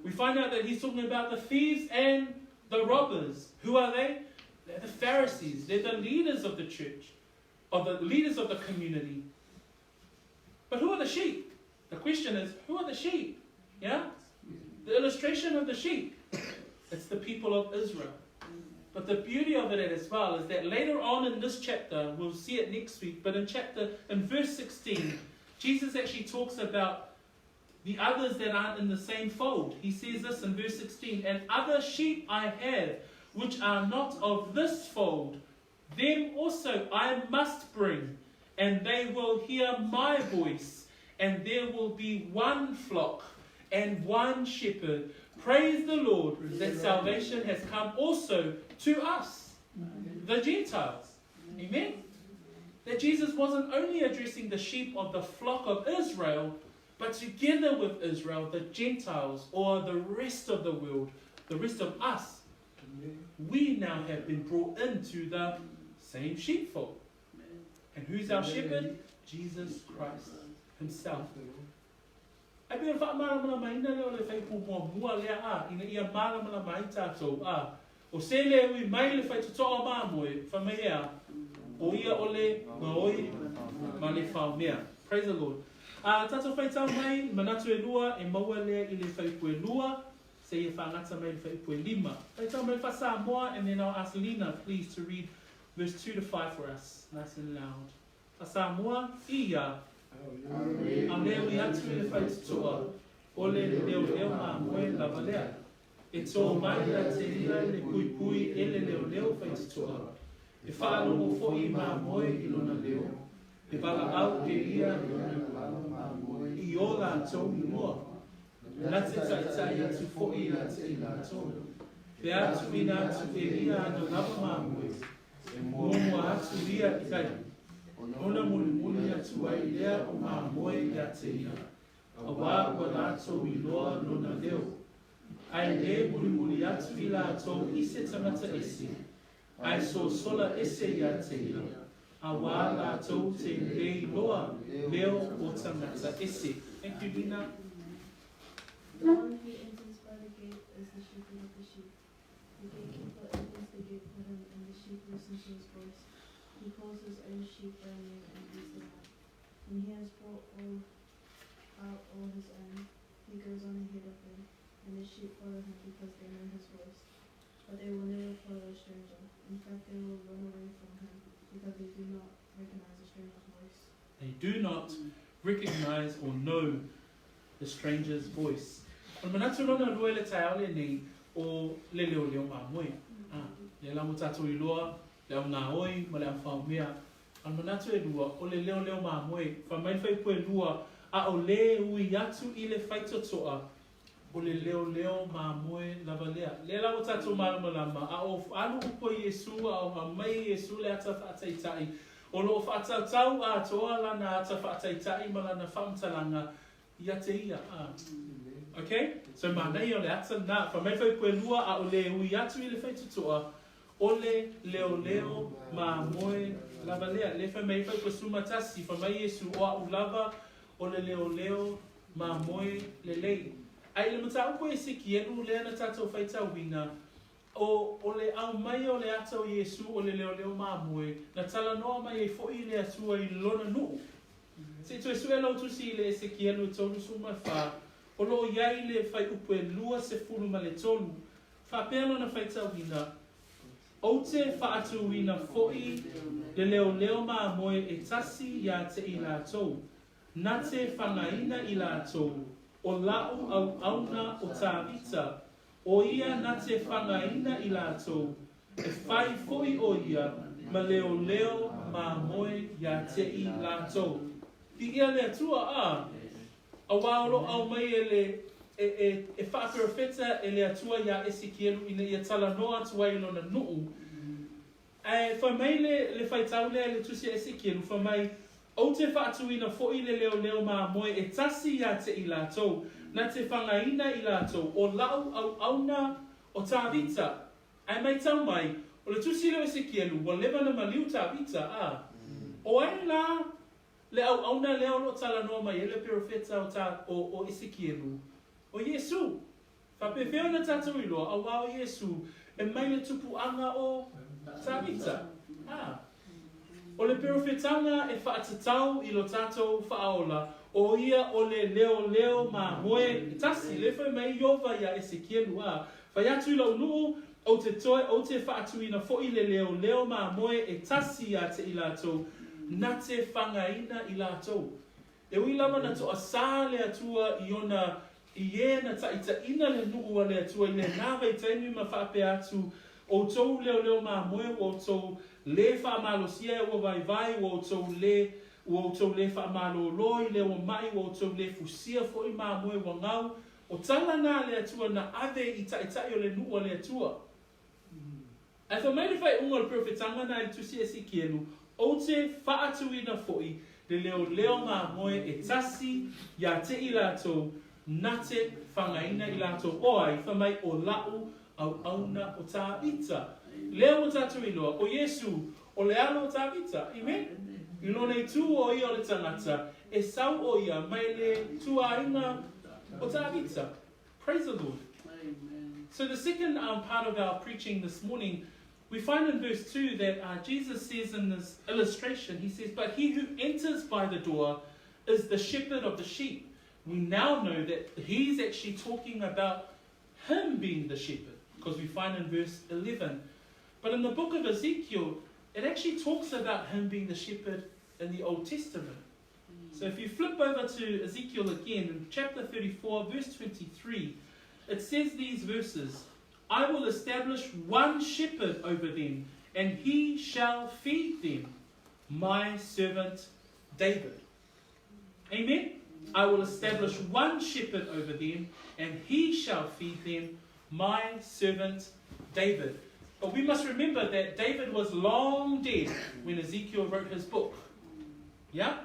We find out that he's talking about the thieves and the robbers. Who are they? They're the Pharisees. They're the leaders of the church, of the leaders of the community. But who are the sheep? The question is, who are the sheep? Yeah? The illustration of the sheep. It's the people of Israel. But the beauty of it as well is that later on in this chapter, we'll see it next week, but in chapter in verse 16, Jesus actually talks about the others that aren't in the same fold. He says this in verse 16, And other sheep I have, which are not of this fold, them also I must bring, and they will hear my voice, and there will be one flock and one shepherd. Praise the Lord that salvation has come also to us, the Gentiles. Amen. That Jesus wasn't only addressing the sheep of the flock of Israel, but together with Israel, the Gentiles or the rest of the world, the rest of us, we now have been brought into the same sheepfold. And who's our shepherd? Jesus Christ himself. Ai pei o le faamalamalamaina lea o le faaiupu muamua lea a, ina ia malamalama ai tatou, a, o se le ui mai le faitotoa o mamoe, fai mai e a, o ia o le gaoi ma le faomea. Praise the Lord. A, tatou faitau mai, manatu e lua, e maua lea i le faaiupu e lua, seia faagata mai le faaiupu e lima. Faitau mai le faa-Samoa, and then I'll ask Lina please to read verse 2 to 5 for us, nice and loud. A Samoa, ia. A mea ui atu i le faitotoa, o le leoleo mamoe lava lea. E tō mai la te ira le puipui e le leoleo faitotoa. E faalogo foi mamoe i lona leo, e valaau e ia i o latou igoa, na te taʻitaʻi atu foi ia te i latou. Pe a tuuina atu e ia ana lava mamoe, e muamua atu ia i kai, ona mulimuli atu ai lea o mamoe ia te ia, auā ua latou iloa lona leo. Ae lē mulimuli atu i latou i se tagata ese, ae sosola ese ia te ia, auā latou te lē iloa leo o tagata ese. Thank you, Lina. The one who enters by the gate is the shepherd of the sheep. The gatekeeper opens the gate for him, and the sheep listen to his voice. He calls his own sheep by name and leads them out. When he has brought out all his own, he goes on ahead of them, and the sheep follow him because they know his voice. But they will never follow a stranger. In fact, they will run away from him because they do not recognize a stranger's voice. They do not recognize or know the stranger's voice. O le manatu lona lua i le taeao lenei, o le leoleo mamoe. Ah, lea la ua tatou iloa le au gaoi ma le au fao mea. A o le manatu e lua, o le leoleo mamoe. Fai mai le fuaiupu e lua, A o le ui atu i le faitotoa, o le leoleo mamoe lava lea. Lea la ua tatou malamalama, a o alu upu a Iesu, a o aumai e Iesu le ata faataitai, o lo o faatautau atoa lana ata faataitai ma lana faamatalaga ia te ia. A. Ok? So manaia o le ata lena. Fai mai le fuaiupu e lua, a o le ui atu i le faitotoa, o le leoleo mamoe lava lea. Lea fai mai fuaiupu e 11, fai mai Iesu, O a'u lava o le leoleo mamoe lelei. Ae i le mataupu a Esekielu lea na tatou faitauina, o, o le aumai o le ata o Iesu o le leoleo mamoe, na talanoa mai ai foi le Atua i lona nuu. Se i toe sue lau tusi i le Esekielu e 34, o lo o i ai le fuaiupu e 23, faapea lona faitauina, Ou te faatuina foi le leoleo mamoe e tasi ia te i latou, na te fagaina i latou, o la'u auauna o Tavita, o ia na te fagaina i latou, e fai foi o ia ma leoleo mamoe ia te i latou. Viia le Atua, a! Auā o lo o aumai e le, e, e, e faaperofeta e le Atua iā Esekielu ina ia talanoa atu ai i lona nuu. Ae fai mai le, le faitau lea i le tusi a Esekielu, fai mai, Ou te faatuina foi le leoleo mamoe e tasi ia te i latou, na te fagaina i latou, o la'u auauna o Tavita. Ae maitau mai, o le tusi lea o Esekielu, ua leva na maliu Tavita, a. O ai la Le auauna lea o lo o talanoa mai ai le perofeta o ta, o, o Esekielu, o Iesu. Faapefea ona tatou iloa, auā o Iesu e mai le tupuaga o Tavita. A. O le perofetaga e faatatau i lo tatou faaola, o ia o le leoleo mamoe e tasi, lea fai mai Ieova iā Esekielu, a, Fai atu i lou nuu, ou te toe, ou te faatuina foi le leoleo mamoe e tasi ia te i latou, na te fagaina i latou. E ui lava na toasā le Atua i ona, i e na taʻitaʻina le nuu a le Atua i lenā vaitaimi ma faapea atu, Outou leoleo mamoe ua outou lē faamalosia e ua vaivai, ua outou lē, ua outou lē faamalōlō i le ua maʻi, ua outou lē fusia foi mamoe ua gau, O tala na a le Atua na ave i taʻitaʻi o le nuu a le Atua. Ae fai mai le faaiuga o le perofetaga na i le tusi a Esekielu, Ou te faatuina foi le leoleo mamoe e tasi ia te i latou na te fagaina i latou o ai, fai mai o la'u auauna o Tavita. Lea ua tatou iloa, o Iesu, o le alo o Tavita. Amen? I lona itu o ia o le tagata, e sau o ia mai le tuaiga o Tavita. Praise the Lord. Amen. So the second part of our preaching this morning, we find in verse 2 that Jesus says in this illustration, he says, But he who enters by the door is the shepherd of the sheep. We now know that he's actually talking about him being the shepherd, because we find in verse 11. But in the book of Ezekiel, it actually talks about him being the shepherd in the Old Testament. So if you flip over to Ezekiel again, in chapter 34, verse 23, it says these verses I will establish one shepherd over them, and he shall feed them, my servant David. Amen? I will establish one shepherd over them, and he shall feed them, my servant David. But we must remember that David was long dead when Ezekiel wrote his book. Yeah?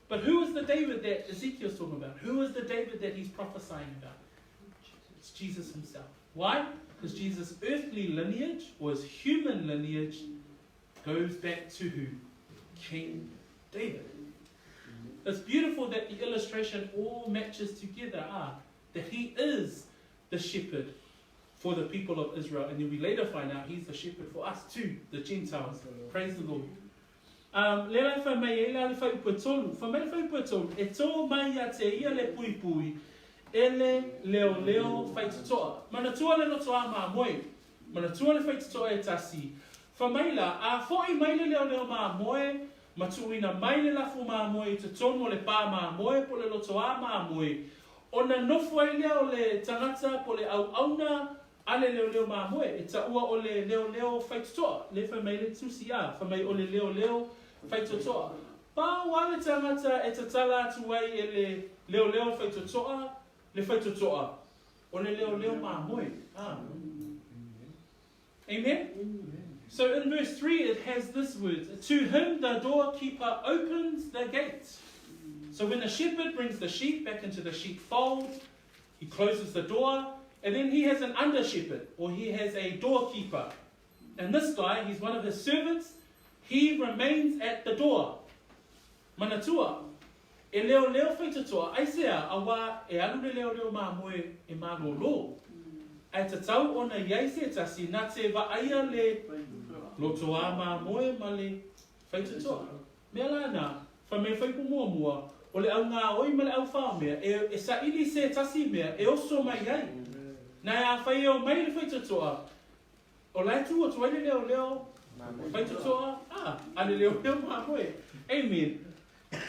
But who is the David that Ezekiel's talking about? Who is the David that he's prophesying about? It's Jesus himself. Why? Because Jesus' earthly lineage, or his human lineage, goes back to who? King David. It's beautiful that the illustration all matches together, that he is the shepherd for the people of Israel. And then we later find out he's the shepherd for us too, the Gentiles. Praise the Lord. Le la whai mai e la le whai upu e tolu. Whai mai le whai upu e tolu. E tō mai ia te ia le pui pui. E le leo leo whai tutoa. Manatua le loto a mā moe. Manatua le whai tutoa e tasi. Whai mai la, a fo i mai le leo leo mā moe. Matuina mai le lafu mā moe i te tonu o le pā mā moe po le loto a mā moe. O na nofo ai lea o le tangata po le au auna a le leo leo mā moe. E ta ua o le leo leo whai tutoa. Le whai mai le tusi a. Whai mai o le leo leo whai tutoa. Pā wā le tangata e tatala atu ai e le leo leo whai tutoa, le whai tutoa. O le leo leo mā moe. Ah. Amen? So in verse 3 it has this word. To him the doorkeeper opens the gate. So when the shepherd brings the sheep back into the sheepfold, he closes the door, and then he has an under shepherd, or he has a doorkeeper. And this guy, he's one of his servants, he remains at the door. Manatua, e leo leo whaitotoa, aisea, awa e alu le leo leo mā moe e mālolo. Ai tatau ona iai se tasi, nā te vaaia le lotoa mā moe ma le whaitotoa. Mea la nā, whai mei whaipu mua mua, o le au ngā oi ma le au whao mea, e sa ili se tasi mea, e oso mai ai. Nā a whai o mai le whaitotoa, o lai tu o tuai le leo leo, whaitotoa, a le leo leo mā moe. Amen.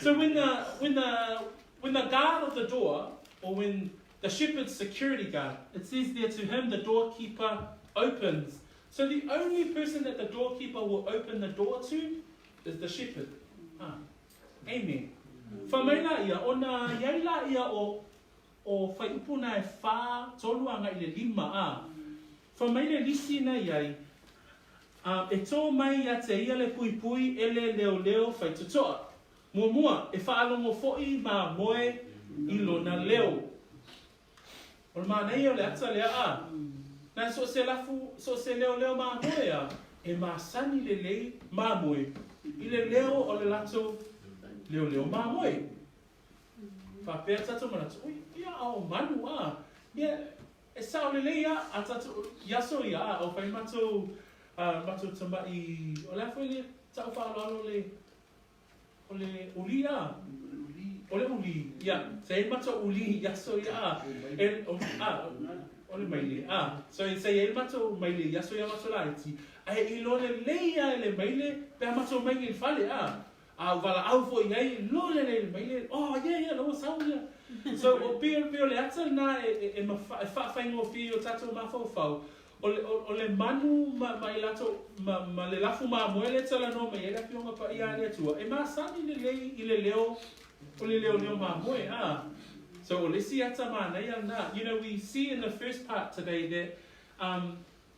So when the guard of the door, or when the shepherd's security guard, it says there to him the doorkeeper opens. So the only person that the doorkeeper will open the door to is the shepherd. Ah. Amen. Whamaila ia, o nā iaila ia o whaiupu nā e whā tolu anga i le lima a. Whamaile lisi na iai, e tō mai ia te ia le pui pui e le leo leo whaitotoa. Mua mua, e whaalongo foi mā moe i lona leo. O le mānei o le ata lea a. Nā so se lafu, so se leo leo mā moe a, e mā sani le lei mā moe. I le leo o le lato leo leo mā moe. Whapea tato manatu, ui, ia ao manu a. Ia, e sao le lei a, a tato, iaso ia a, o whai matou, matou tamai, o lea foi le tau whaaloalo le, o le uli a. O le uli, ia. Se e matou uli, iaso ia a. E, o, a, o le maile, a. So e se e matou maile, iaso ia matou laiti. Ai i lo le leia e le maile, pe a matou mai i fale a. A wala au fo i ai, lo le le maile, oh yeah, yeah, lo sau ia. So o pio pio le ata na e whaawhaingo fi o tatou mawhauwhau. O le manu ma i lato, ma le lafu mā moe le tala no mai e la pionga pa ia le atua. E māsani le lei i le leo, o le leo leo mā moe, ah. So o le si ata mā nei ana. You know, we see in the first part today that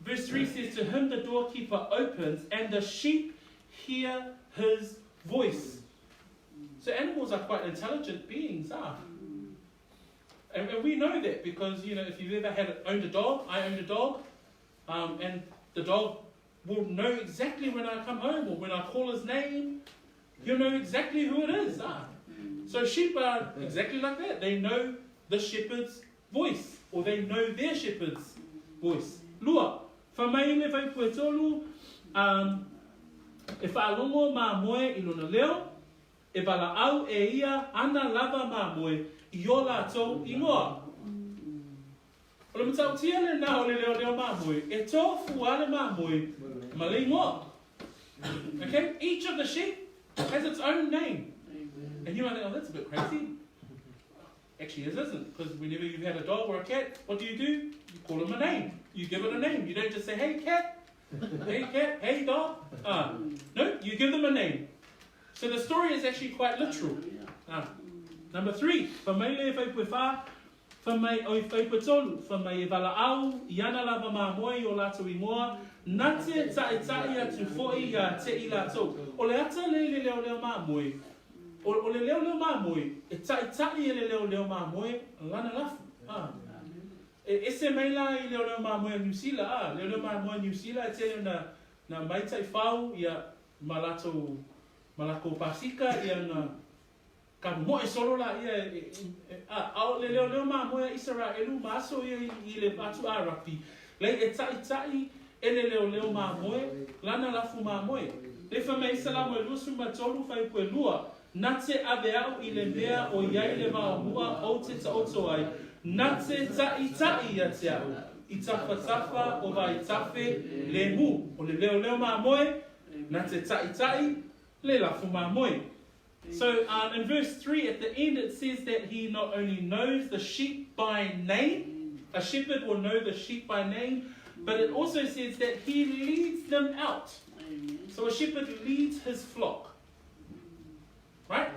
verse 3 says, to him the doorkeeper opens and the sheep hear his voice. So animals are quite intelligent beings, ah. And we know that because, you know, if you've ever had owned a dog, I owned a dog, and the dog will know exactly when I come home or when I call his name, he'll know exactly who it is. Ah. So sheep are exactly like that. They know the shepherd's voice, or they know their shepherd's voice. Lua, whamai le whai puetolu, e whaalongo mā moe i lona leo, e wala au e ia ana lava mā moe, i o lātou ingoa. O le matautia le nā o le leo leo mā moe, e tō fua le mā moe, ma le ingoa. Okay? Each of the sheep has its own name. And you might think, oh, that's a bit crazy. Actually, it isn't, because whenever you've had a dog or a cat, what do? You call them a name. You give it a name. You don't just say, hey, cat. Hey cat, hey dog. No, you give them a name. So the story is actually quite literal. Number 3, fa mai le fai pue wha, fa mai oi fai pue tolu, fa mai e vala au, i ana lava mamoe i o lātou ingoa, na te taʻitaʻi atu foʻi iā te i lātou. O le ata le le leo leo mamoe, o le leo leo mamoe, e taʻitaʻi e le leo leo mamoe, lana lafu. E ese mai la i leo leo mamoe a Niu Sila, leo leo mamoe a Niu Sila e tele na, na maitai fau ia ma lātou, ma lākou pasika ia na ka moe solo la ia e, e, a, a o le leo leo mamoe a Isaraelu ma aso ia i le atu Arapi. Lei e taʻitaʻi e le leo leo mamoe, lana lafu mamoe. Le fa mai salamu e lusu ma tolu fai pue lua, na te ave au i le mea o iai le vaomua o te taoto ai, na te taʻitaʻi ia te au, i tafatafa o vai tafe le mu. O le leo leo mamoe, na te taʻitaʻi le lafu mamoe. So in verse 3 at the end it says that he not only knows the sheep by name, a shepherd will know the sheep by name, but it also says that he leads them out. Amen. So a shepherd leads his flock. Right?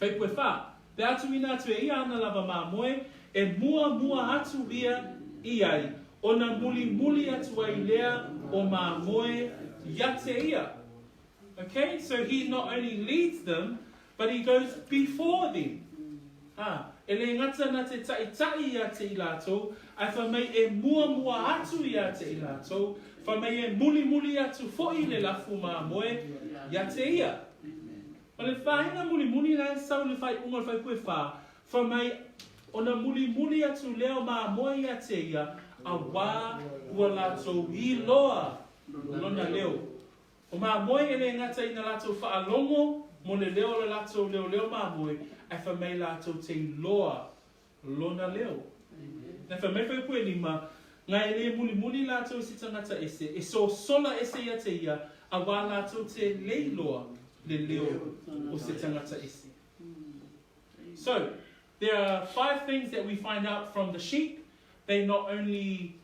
Fai pue wha. Te atu ina atu e ia ana lava mamoe, e mua mua atu ia i ai. Ona muli muli atu ai lea o mamoe ia te ia. Okay, so he not only leads them, but he goes before them. E le ngata na te taʻitaʻi ia te i lātou, ai fa mai e mua mua atu ia te i lātou, fa mai e muli muli atu foʻi le lafu mamoe ia te ia. Ma le whainga muli muli la sau le whai unga le whai pue wha, fa mai ona muli muli atu leo mamoe ia te ia, a wā ua lātou i loa lona leo. O mamoe e le ngata ina lātou whaalongo, mo le leo le lātou leo leo mamoe, ai fa mai lātou te loa lona leo. Na fa mai fai pue lima, ngai e le muli muli lātou si tangata ese, e so sola ese ia te ia, a wā lātou te leiloa le leo o se tangata ese. So, there are 5 things that we find out from the sheep. They not only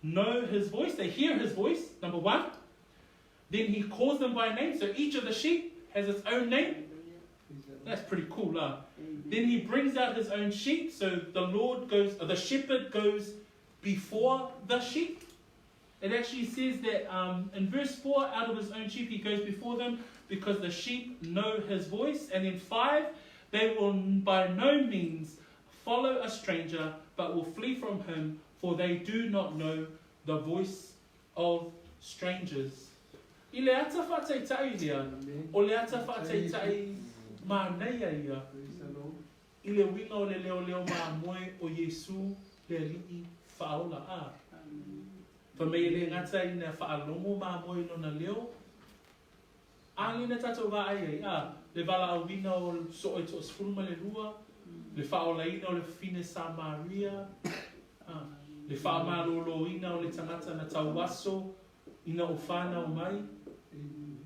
know his voice, they hear his voice, number 1. Then he calls them by name, so each of the sheep has its own name. That's pretty cool, huh? Then he brings out his own sheep, so the Lord goes, the shepherd goes before the sheep. It actually says that in verse 4, out of his own sheep he goes before them because the sheep know his voice. And then 5, they will by no means follow a stranger, but will flee from him, for they do not know the voice of strangers. I le ata whātaitai lea, o le ata whātaitai mā neia ia, i le winga o le leo leo mā moe o Yesu le alii whaola a. Fa mei le ngata ina whaalongo mā moe lona leo, a lina tātou wā ai ai, a, le vala au wina o so e to sfulu le lua, le whaola ina o le fine Samaria, a, le whaamalolo ina o le tangata na tauaso, ina o whānau mai.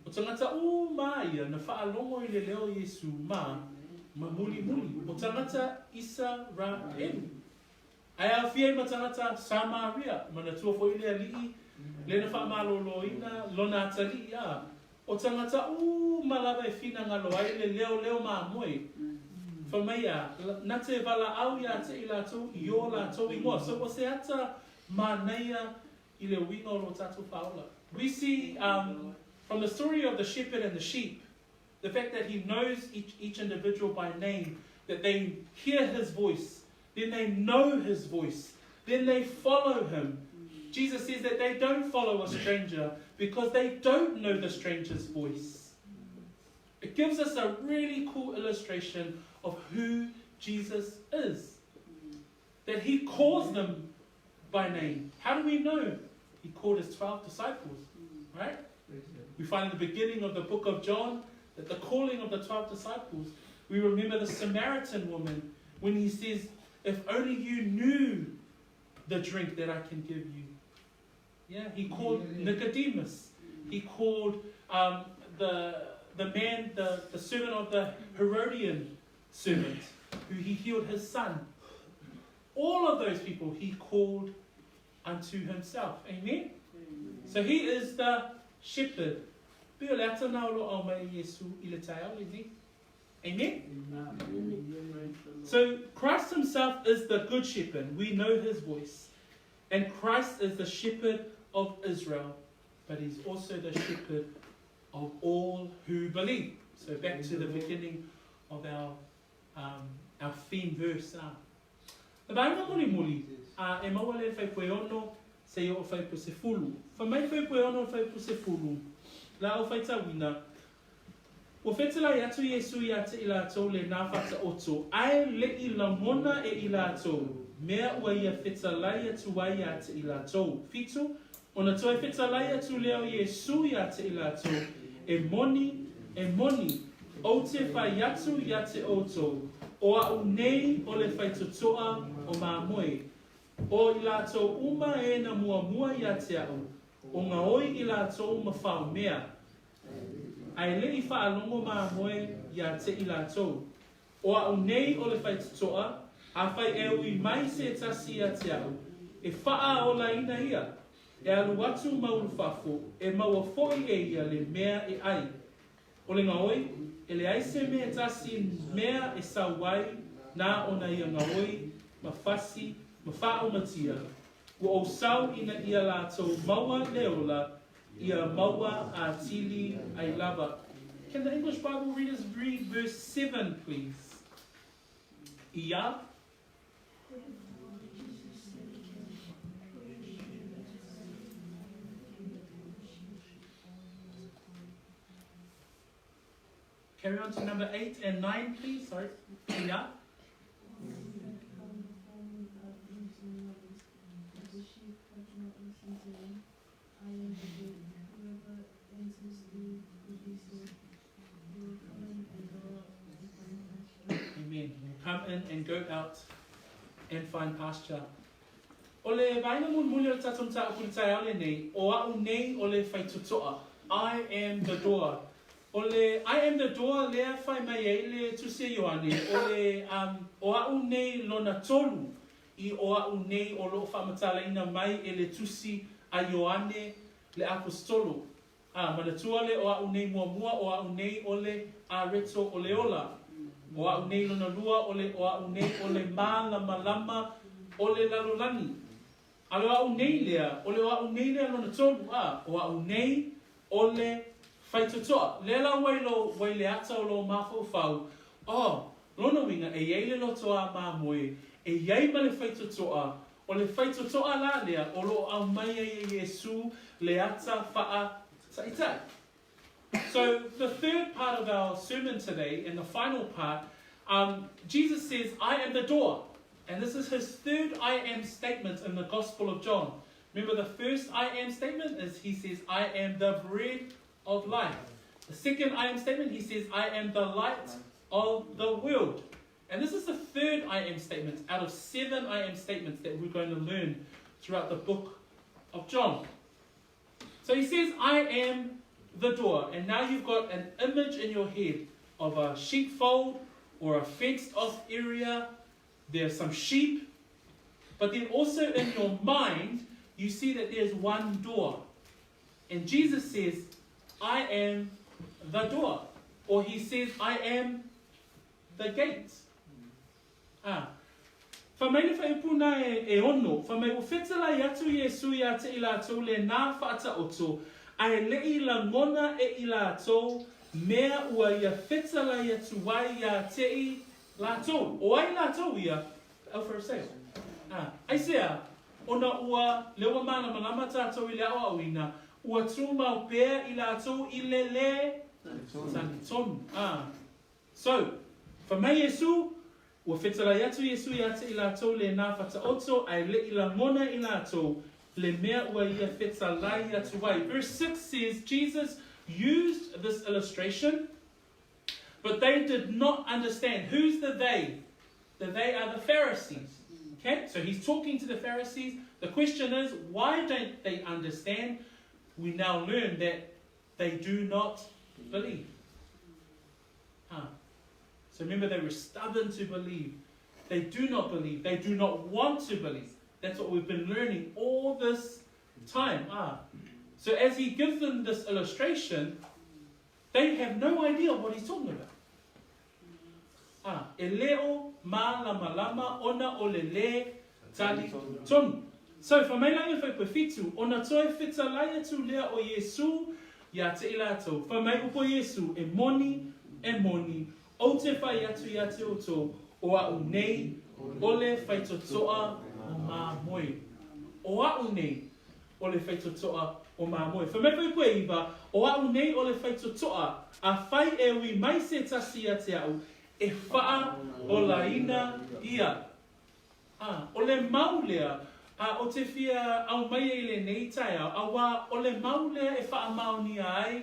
O tangata u mai na whaalongo i le leo Yesu ma, ma muli muli. O tangata Isa ra elu. Ai au fia ma tangata Samaria, mana tua fo ile alii, le na whaamalolo ina, lona atali a. O tangata u malava e whina ngalo ai le leo leo mā moe. Fa mai a, na te vala au ia te i lātou, i o lātou ingoa. So o se ata mā neia i le winga o lo tātou whaola. We see from the story of the shepherd and the sheep, the fact that he knows each individual by name, that they hear his voice, then they know his voice, then they follow him. Jesus says that they don't follow a stranger because they don't know the stranger's voice. It gives us a really cool illustration of who Jesus is. That he calls them by name. How do we know? He called his 12 disciples, right? We find in the beginning of the book of John that the calling of the 12 disciples, we remember the Samaritan woman when he says, if only you knew the drink that I can give you. Yeah, he called Nicodemus. He called the man, the servant of the Herodian servant, who he healed his son. All of those people he called unto himself. Amen? So he is the shepherd. Pei o le ata na o lo o aumai e Iesu i le taeao lenei. Amen? So Christ himself is the good shepherd. We know his voice. And Christ is the shepherd of Israel, but he's also the shepherd of all who believe. So back to the beginning of our theme verse. Le vaega mulimuli, a e maua lea i le fuaiupu e 6 seia oo i le fuaiupu 10. Fai mai le fuaiupu e 6 i le fuaiupu 10, la ou faitauina, Ua fetalai atu Iesu ia te i latou le na faataoto, ae leʻi lagona e i latou, mea ua ia fetalai atu ai ia te i latou. 7, Ona toe fetalai atu lea o Iesu ia te i latou, E moni, e moni, ou te fai atu ia te outou, o a'u nei o le faitotoa o mamoe. O i latou uma e na muamua ia te a'u, o gaoi i latou ma fao mea, Ae leʻi faalogo mamoe ia te i latou, O a'u nei o le faitotoa, afai e ui mai se tasi ia te a'u, e faaolaina ia, e alu atu ma ulufafo, e maua foʻi e ia le mea e ʻai. O le gaoi, e leai se mea e tasi mea e sau ai na ona ia gaoi ma fasi ma faaumatia, ua ou sau ina ia latou maua le ola, ia maua atili ai lava. Can the English Bible readers read verse 7, please? Ia. Therefore Jesus said to them, Very truly I tell you, I am the gate for the sheep. Carry on to number 8 and 9, please. Sorry. Ia. All that come before me are thieves and robbers, but the sheep have not listened to them. I am the gate. Whoever enters through will be saved. He will come in and go out and find pasture. Amen. Will come in and go out and find pasture. O le vaega mulimuli o le tatou mataupu i le taeao lenei, o a'u nei o le faitotoa. I am the door. O le I am the door lea fai mai ai le Tusi a Ioane, o le um, o a'u nei lona tolu i o a'u nei o lo'o faamatalaina mai e le Tusi a Ioane le Aposetolo. A, manatua le o a'u nei muamua o a'u nei o le areto o le ola. O a'u nei lona lua o le o a'u nei o le mālamalama o le lalolagi. A le o a'u nei lea, o le o a'u nei lea lona tolu, a, o a'u nei o le faitotoa. Lea la ua i lo, ua i le ata o lō mafaufau, oh, lona uiga e i ai le loto a mamoe, e i ai ma le faitotoa, o le faitotoa la lea o lo o aumai ai e Iesū le ata faataitai. So the third part of our sermon today, and the final part, Jesus says, I am the door. And this is his third I am statement in the Gospel of John. Remember the first I am statement is he says, I am the bread of life. The second I am statement, he says, I am the light of the world. And this is the third I am statement out of 7 I am statements that we're going to learn throughout the book of John. So he says, I am the door. And now you've got an image in your head of a sheepfold or a fenced off area. There's some sheep. But then also in your mind, you see that there's one door. And Jesus says, I am the door. Or he says, I am the gate. Ah. Fai mai le fuaiupu na e, e 6, fai mai ua fetalai atu Iesu ia te i latou le na faataoto, ae leʻi lagona e i latou mea ua ia fetalai atu ai ia te i latou. O ai latou ia? The Pharisee. Ah. Aisea, ona ua lea ua malamalama tatou i le aʻoaʻoina, ua tumau pea i latou i le le talitonu. Ah. So, fai mai Iesu, ua fetalai atu Iesu ia te i latou le na faataoto, ae leʻi lagona i latou le mea ua ia fetalai atu ai. Verse 6 says, Jesus used this illustration, but they did not understand. Who's the they? The they are the Pharisees. Okay, so he's talking to the Pharisees. The question is, why don't they understand? We now learn that they do not believe. Ah. So remember, they were stubborn to believe. They do not believe. They do not want to believe. That's what we've been learning all this time. Ah. So as he gives them this illustration, they have no idea what he's talking about. Ah, e le o mālamalama ona o le lē talitonu. So, fai mai la i le fuaiupu e fitu, ona toe fetalai atu lea o Iesū ia te i latou, fai mai upu o Iesū, e moni, e moni, ou te whai atu ia te outou, o a'u nei o le faitotoa o māmoe. O a'u nei o le faitotoa o māmoe. Fai mai fuaiupu e iva, o a'u nei o le faitotoa, a whai e ui mai se tasi ia te a'u, e whaa olaina ia. A, o le mau lea, a o te fia aumaia i lenei taeao, auā o le mau lea e faamaonia ai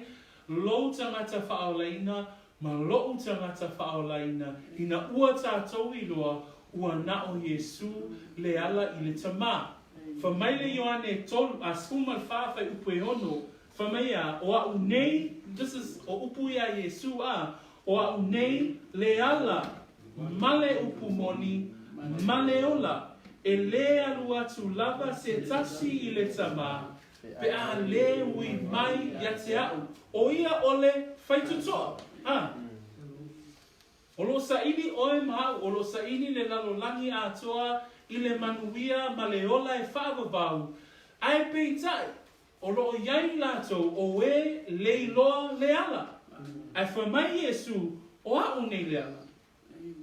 lou tagata faaolaina ma loʻu tagata faaolaina, ina ua tatou iloa ua na o Iesū le ala i le Tamā. Fai mai le Ioane tolu, a 14 fuaiupu e ono, fai mai a, o a'u nei, this is, o upu ia a Iesū, a, o a'u nei le ala ma le upu moni ma le ola, e lē alu atu lava se tasi i le Tamā, pe a lē ui mai ia te a'u, o ia o le faitotoa, a. O lo o saili oe ma a'u, o lo o saili le lalolagi atoa i le manuia ma le ola e faavavau, ae peitai, O lo o i ai latou o e le iloa le ala. Ae fai mai Iesū, O a'u nei le ala.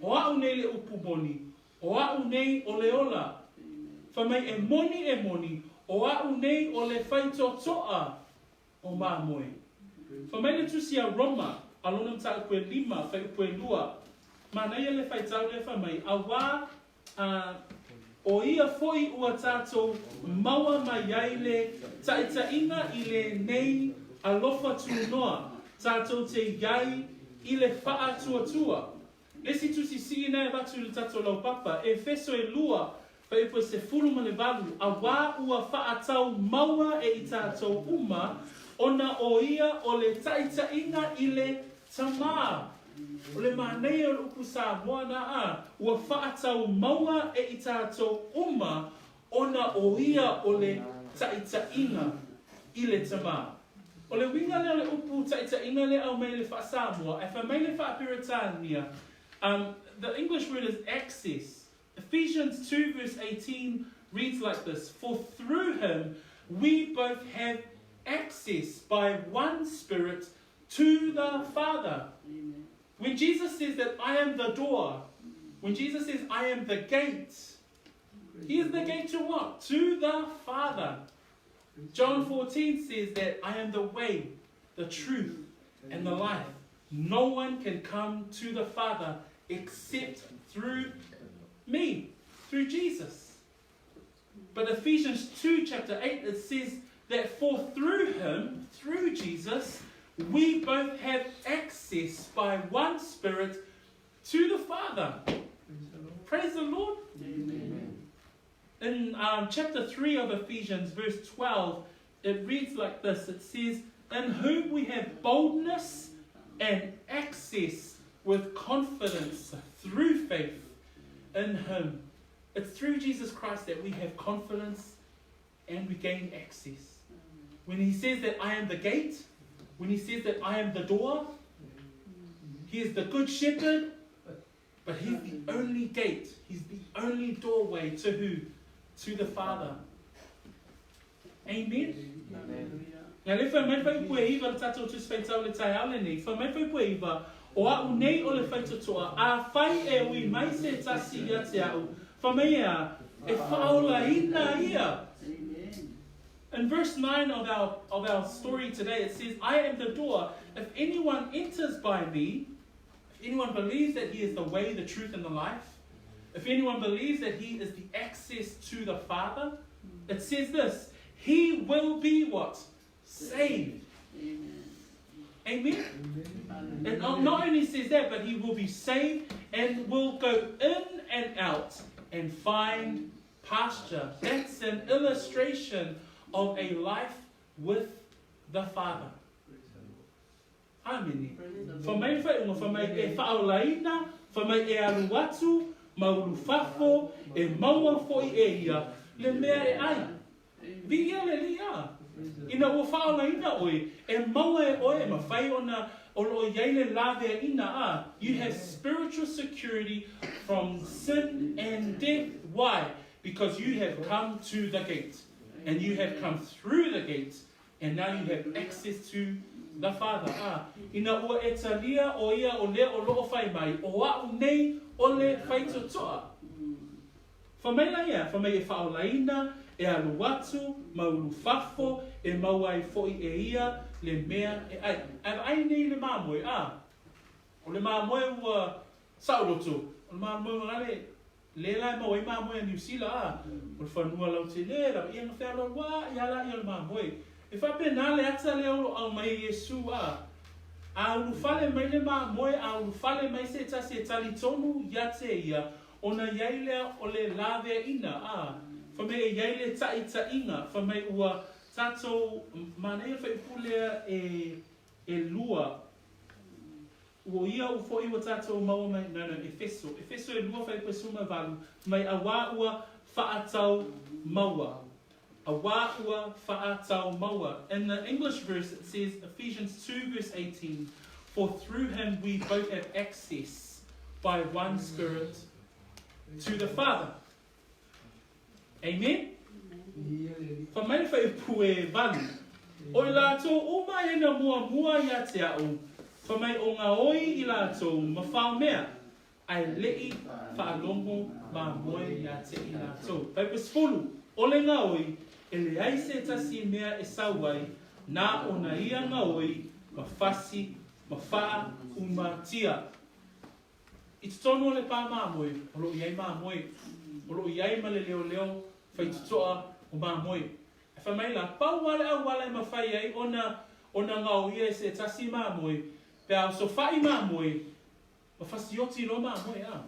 O a'u nei le upu moni. O a'u nei o le ola. Fai mai e moni e moni, o a'u nei o le faitotoa o māmoe. Fai mai le tusi a Roma, a lona mataupu e lima, fuaiupu e lua. Manaia le faitau lea fai mai, auā A o ia foi ua tatou maua mai ai le taitaiga i lenei alofa tunoa tatou te iai i le faatuatua. Le isi tusi sii na e avatu i le tatou laupapa, Efeso e lua, fuaiupu e 18, auā ua faatau maua e i tatou uma ona o ia o le taitaiga i le Tamā. O le manaia o le upu Samoa na a, ua faatau maua e i tatou uma ona o ia o le taitaiga i le Tamā. O le uiga lea o le upu taitaiga lea aumai i le faa-Samoa, ae fai mai le faa-Peretania, the English word is access. Ephesians 2 verse 18 reads like this, For through him we both have access by one Spirit to the Father. Amen. When Jesus says that I am the door, when Jesus says I am the gate, he is the gate to what? To the Father. John 14 says that I am the way, the truth, and the life. No one can come to the Father except through me, through Jesus. But Ephesians 2, chapter 8, it says that for through him, through Jesus, we both have access by one Spirit to the Father. Praise the Lord. Amen. In chapter 3 of Ephesians, verse 12, it reads like this It says, In whom we have boldness and access with confidence through faith in him. It's through Jesus Christ that we have confidence and we gain access. When he says that I am the gate, when he says that I am the door, he is the good shepherd, but he's the only gate, he's the only doorway to who? To the Father. Amen. Amen. le fai mai fuaiupu e iva le tatou Tusi Faitau i le taeao lenei, fai mai fuaiupu e iva, o a'u nei o le faitotoa, afai e ui mai se tasi ia te a'u, fai mai e a, e faaolaina ia. In verse 9 of our, of our story today, it says, I am the door. If anyone enters by me, if anyone believes that he is the way, the truth, and the life, if anyone believes that he is the access to the Father, it says this, he will be what? Saved. Amen. Amen? It not only says that, but he will be saved and will go in and out and find pasture. That's an illustration of a life with the Father. Amene. Fai mai le faaiuga, fai mai e faaolaina, fai mai e alu atu ma ulufafo, e maua foi e ia le mea e ai. Viia le Alii a! Ina ua faaolaina oe, e maua e oe e mafai ona o lo o i ai le laveaiina a, you have spiritual security from sin and death, why? Because you have come to the gate, and you have come through the gate, and now you have access to the Father, a, ina ua e talia o ia o lea o loo fai mai, o a'u nei o le faitotoa. Fa mai la ia, fa mai e faaolaina, e alu atu, ma ulu fafo, e maua ai foʻi e ia le mea e ʻai. Ae vaai nei i le mamoe, a, o le mamoe ua saoloto, o le mamoe ua gale, le la e maua ai mamoe a Niu Sila, a, o le fanua lautele, lava ia na fealualuaʻi a la ia o le mamoe. E faapena le ata lea o lo o aumai e Iesū, a, a ulufale mai le mamoe, a ulufale mai se tasi e talitonu ia te ia, Ona i ai lea o le laveaiina, a, fa mai e i ai le taʻitaʻiga, fa mai ua tatou manaia faaiupu lea e, e lua, ua ia u foʻi ua tatou maua mai, no, no, Efeso, Efeso e lua faaiupu e 18, mai auā ua faatau maua, auā ua faatau maua. In the English verse it says, Ephesians 2 verse 18, For through him we both have access by one Spirit to the Father. Amen? Fa mai le faaiupu e valu. O i latou uma e na muamua ia te a'u, fa mai o gaoi i latou ma faomea, ae leʻi faalogo mamoe ia te i latou. Faaiupu e 10, O le gaoi, e leai se tasi mea e sau ai, na ona ia gaoi ma fasi ma faaumatia. I totonu o le pā mamoe, o lo o i ai mamoe, o lo o i ai ma le leoleo faitotoa o mamoe. E fai mai la, pau lava le auala e mafai ai ona ona gaoia e se tasi mamoe, pe a osofaʻi mamoe, ma fasioti loa mamoe, a.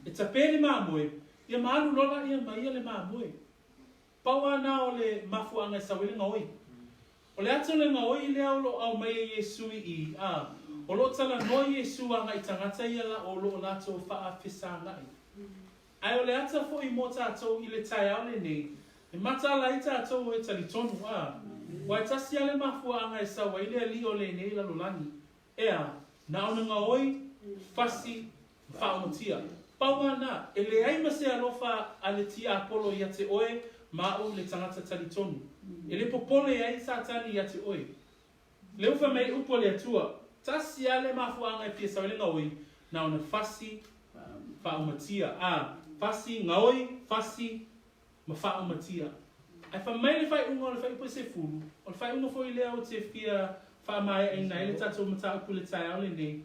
E tape le mamoe, ia ma alu loa laia ma ia le mamoe. Pau lava na o le mafuaaga e sau ai le gaoi. O le ata o le gaoi lea o lo o aumai e Iesu i i, a, o lo o talanoa Iesu agaʻi tagata ia la o lo o latou faafesagai. Ae o le ata foʻi mo tatou i le taeao lenei, e mataala ai tatou e talitonu, a, ua e tasi lava le mafuaaga e sau ai le Alii o lenei lalolagi, Ea, na ona gaoi, fasi, ma faaomatia. Pau lava na, e leai ma se alofa a le tiapolo ia te oe ma a'u le tagata talitonu. E le popole ai Satani ia te oe. Le ufa mai upu a le Atua, tasi lava le mafuaaga e fia sau ai le gaoi, na ona fasi, faaomatia. A, fasi, gaoi, fasi, ma faaomatia. Ae fai mai le faaiuga o le faaiupu e 10, o le faaiuga foi lea ou te fia faamaeaina ai le tatou mataupu i le taeao lenei,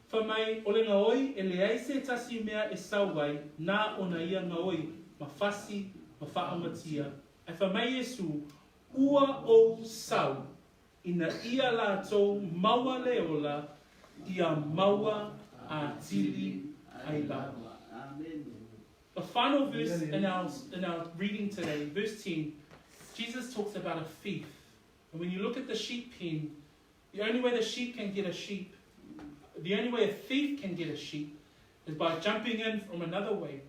fai mai, o le gaoi e leai se tasi mea e sau ai, na ona ia gaoi, ma fasi, ma faaomatia. Ae fai mai Iesu, Ua ou sau, ina ia latou maua le ola, ia maua atili ai lava. The final verse in our, in our reading today, verse 10, Jesus talks about a thief. And when you look at the sheep pen, the only way the sheep can get a sheep, the only way a thief can get a sheep is by jumping in from another way.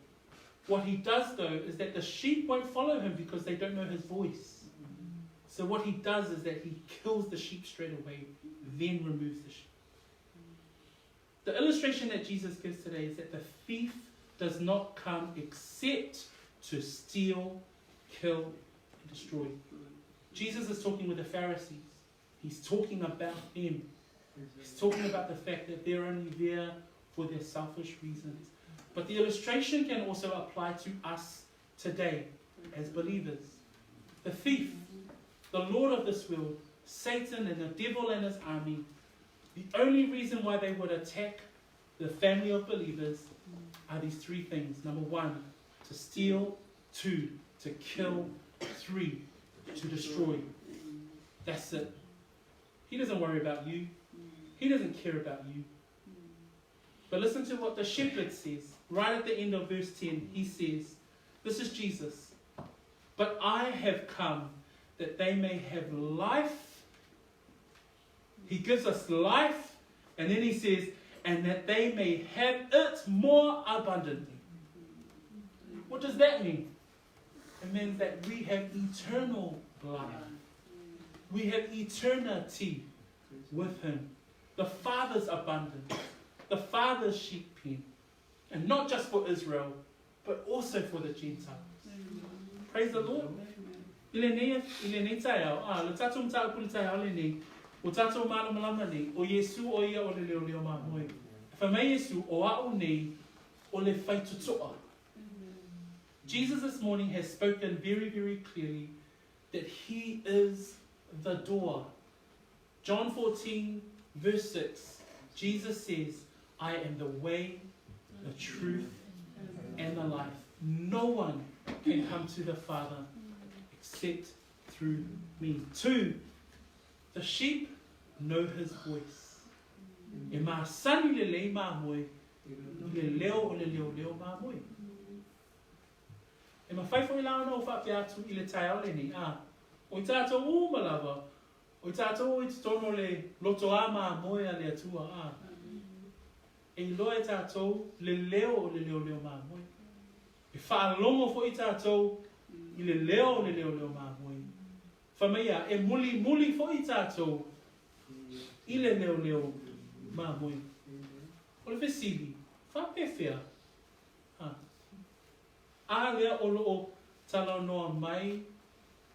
What he does, though, is that the sheep won't follow him because they don't know his voice. So what he does is that he kills the sheep straight away, then removes the sheep. The illustration that Jesus gives today is that the thief does not come except to steal, kill, and destroy. Jesus is talking with the Pharisees. He's talking about them. He's talking about the fact that they're only there for their selfish reasons. But the illustration can also apply to us today as believers. The thief, the Lord of this world, Satan and the devil and his army, the only reason why they would attack the family of believers are these three things. Number one, to steal. Two, to kill. Three, to destroy. That's it. He doesn't worry about you. He doesn't care about you. But listen to what the shepherd says. Right at the end of verse 10, he says, This is Jesus. But I have come that they may have life. He gives us life, and then he says, and that they may have it more abundantly. What does that mean? It means that we have eternal life. We have eternity with him. The Father's abundance, the Father's sheep pen. And not just for Israel, but also for the Gentiles. Praise the Lord. I lenei taeao, a, le tatou mataupu i le taeao lenei, o tatou malamalama nei, o Iesu o ia o le leoleo mamoe. E fai mai Iesu, o a'u nei o le faitotoa. Jesus this morning has spoken very, very clearly that he is the door. John 14, verse 6, Jesus says, I am the way, the truth, and the life. No one can come to the Father except through me. 2, the sheep know his voice. E masani lelei mamoe, i le leo o le leoleo mamoe. E mafai foi la ona ou faapea atu i le taeao lenei, a, o i tatou uma lava, o i tatou o i totonu o le lotoā mamoe a le Atua, a, e iloa e tatou le leo o le leoleo mamoe. E faalogo foi tatou i le leo o le leoleo mamoe. Fai mai a, e mulimuli foi tatou i le leoleo mamoe. O le fesili, faapefea? A. A lea o lo o talanoa mai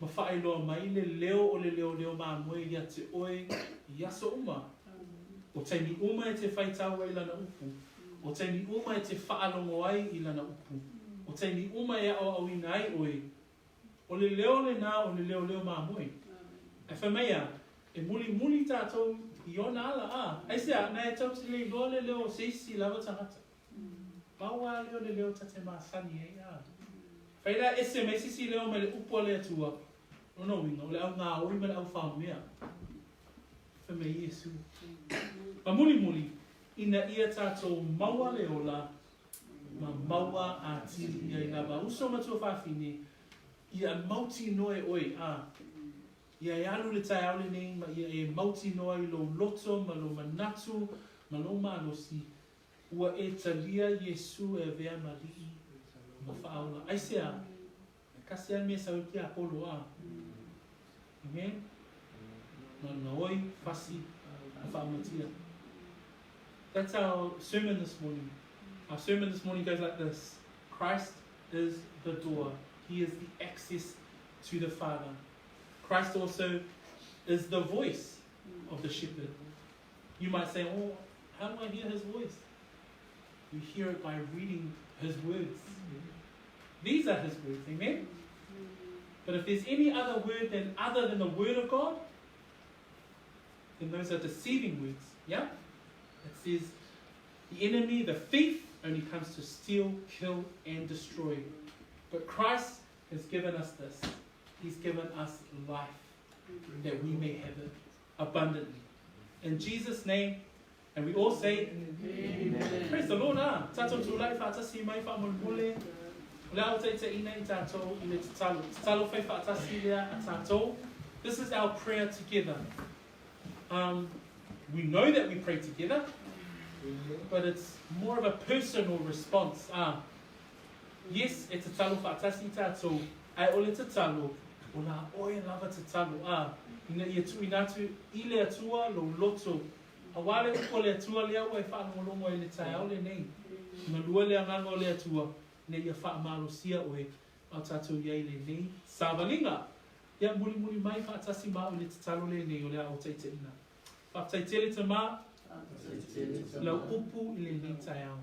ma faailoa mai le leo o le leoleo mamoe ia te oe i aso uma. O taimi uma e te faitau ai lana upu. O taimi uma e te faalogo ai i lana upu. O taimi uma e aoaoina ai oe. O le leo lenā o le leoleo mamoe. Ae fai mai a, e mulimuli tatou i ona ala, a. Aisea, na e tatou te le iloa le leo o se isi lava tagata. Pau lava lea o le leo ta te masani ai, a. Fai la ese mai se isi leo mai le upu a le Atua, o lona uiga, o le au gaoi ma le au faomea. Fai mai Iesu. Ma mulimuli, ina ia tatou maua le ola, ma maua atili ai lava. Uso ma tuafafine, ia mautinoa e oe, a. Ia e alu i le taeao lenei ma ia e mautinoa i lou loto ma lou manatu ma lou malosi, Ua e talia Iesu e avea ma Alii ma Faaola. Aisea? E tasi lava le mea e sau ai tiapolo, a. Amen? Na gaoi, fasi, ma faamatia. That's our sermon this morning. Our sermon this morning goes like this. Christ is the door. He is the access to the Father. Christ also is the voice of the shepherd. You might say, oh, how do I hear his voice? You hear it by reading his words. These are his words, amen? But if there's any other word than other than the word of God, then those are deceiving words. Yeah? It says the enemy, the thief, only comes to steal, kill, and destroy. But Christ has given us this. He's given us life that we may have it abundantly. In Jesus' name, and we all say, Amen. Praise the Lord, ah. Tatou tulai faatasi mai faamolemole. O le a ou taitaiina i tatou i le tatalo. Tatalo fai faatasi lea a tatou. This is our prayer together. We know that we pray together, but it's more of a personal response. Ah. Yes, e tatalo faatasi tatou, ae o le tatalo, o la oe lava tatalo, a, ina ia tuuina atu i le Atua lou loto, auā le upu a le Atua lea ua e faalogologo ai i le taeao lenei. Galue le Agaga o le Atua, ina ia faamalosia oe, a o tatou i ai i lenei savaliga. Ia, mulimuli mai faatasi ma au i le tatalo lenei o le a ou taitaiina. Faafetai tele Tama, lau upu i lenei taeao.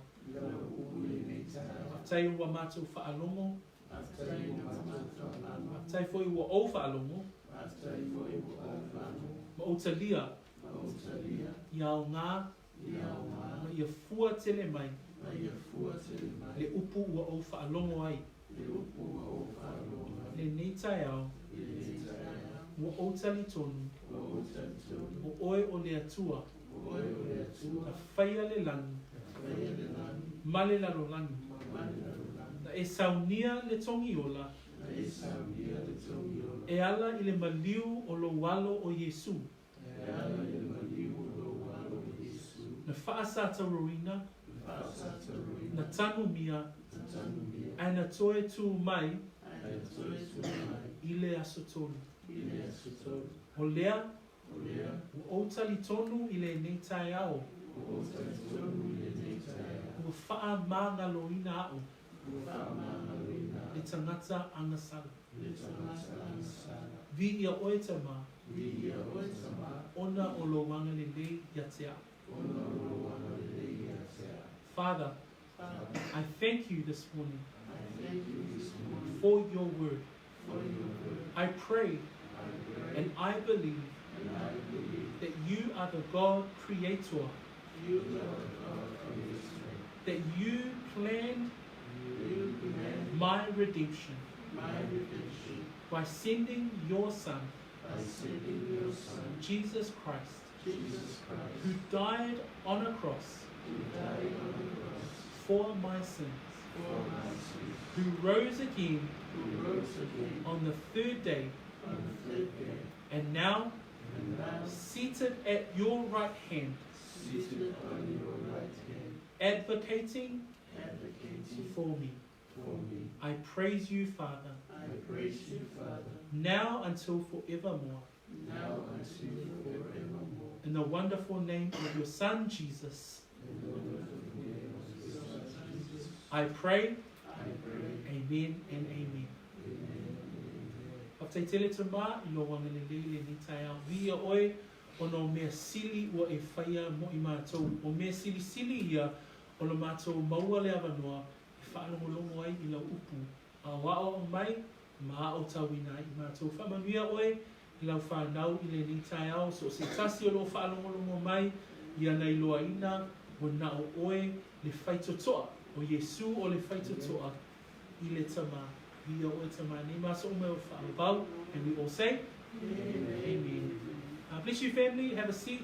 Faafetai ua matou faalogo. Faafetai foi ua ou faalogo. Ma ou talia ia aoga ma ia fua tele mai le upu ua ou faalogo ai lenei taeao. Ua ou talitonu o oe o le Atua na faia le lagi ma le lalolagi, na e saunia le togiola e ala i le maliu o lou alo o Iesu, na faasatauroina, na tanumia, ae na toe tū mai. I le Aso Tolu. O lea, ua ou talitonu i lenei taeao, ua faamagaloina a'u le tagata agasala. Viia oe Tama, ona o lou agalelei ia te a'u. Father, I thank you this morning for your word. I pray and I believe that you are the God creator, that you planned my redemption by sending your Son, Jesus Christ, who died on a cross for my sins, who rose again on the third day, and now seated at your right hand, advocating for me. I praise you, Father, now until forevermore. In the wonderful name of your Son, Jesus, I pray. Amen and amen. Faafetai tele Tama i lou agalelei i lenei taeao. Viia oe ona o mea sili ua e faia mo i matou. O mea silisili ia o lo matou maua le avanoa e faalogologo ai i lau upu. A o aoao mai ma aotauina ai i matou. Faamanuia oe i lau fanau i lenei taeao, so o se tasi o lo o faalogologo mai ia na iloaina ua na o oe le faitotoa, o Iesu o le faitotoa i le Tama. Viia oe Tama nei ma aso uma e o faavavau. And we all say, Amen. Amen. Bless you family, have a seat.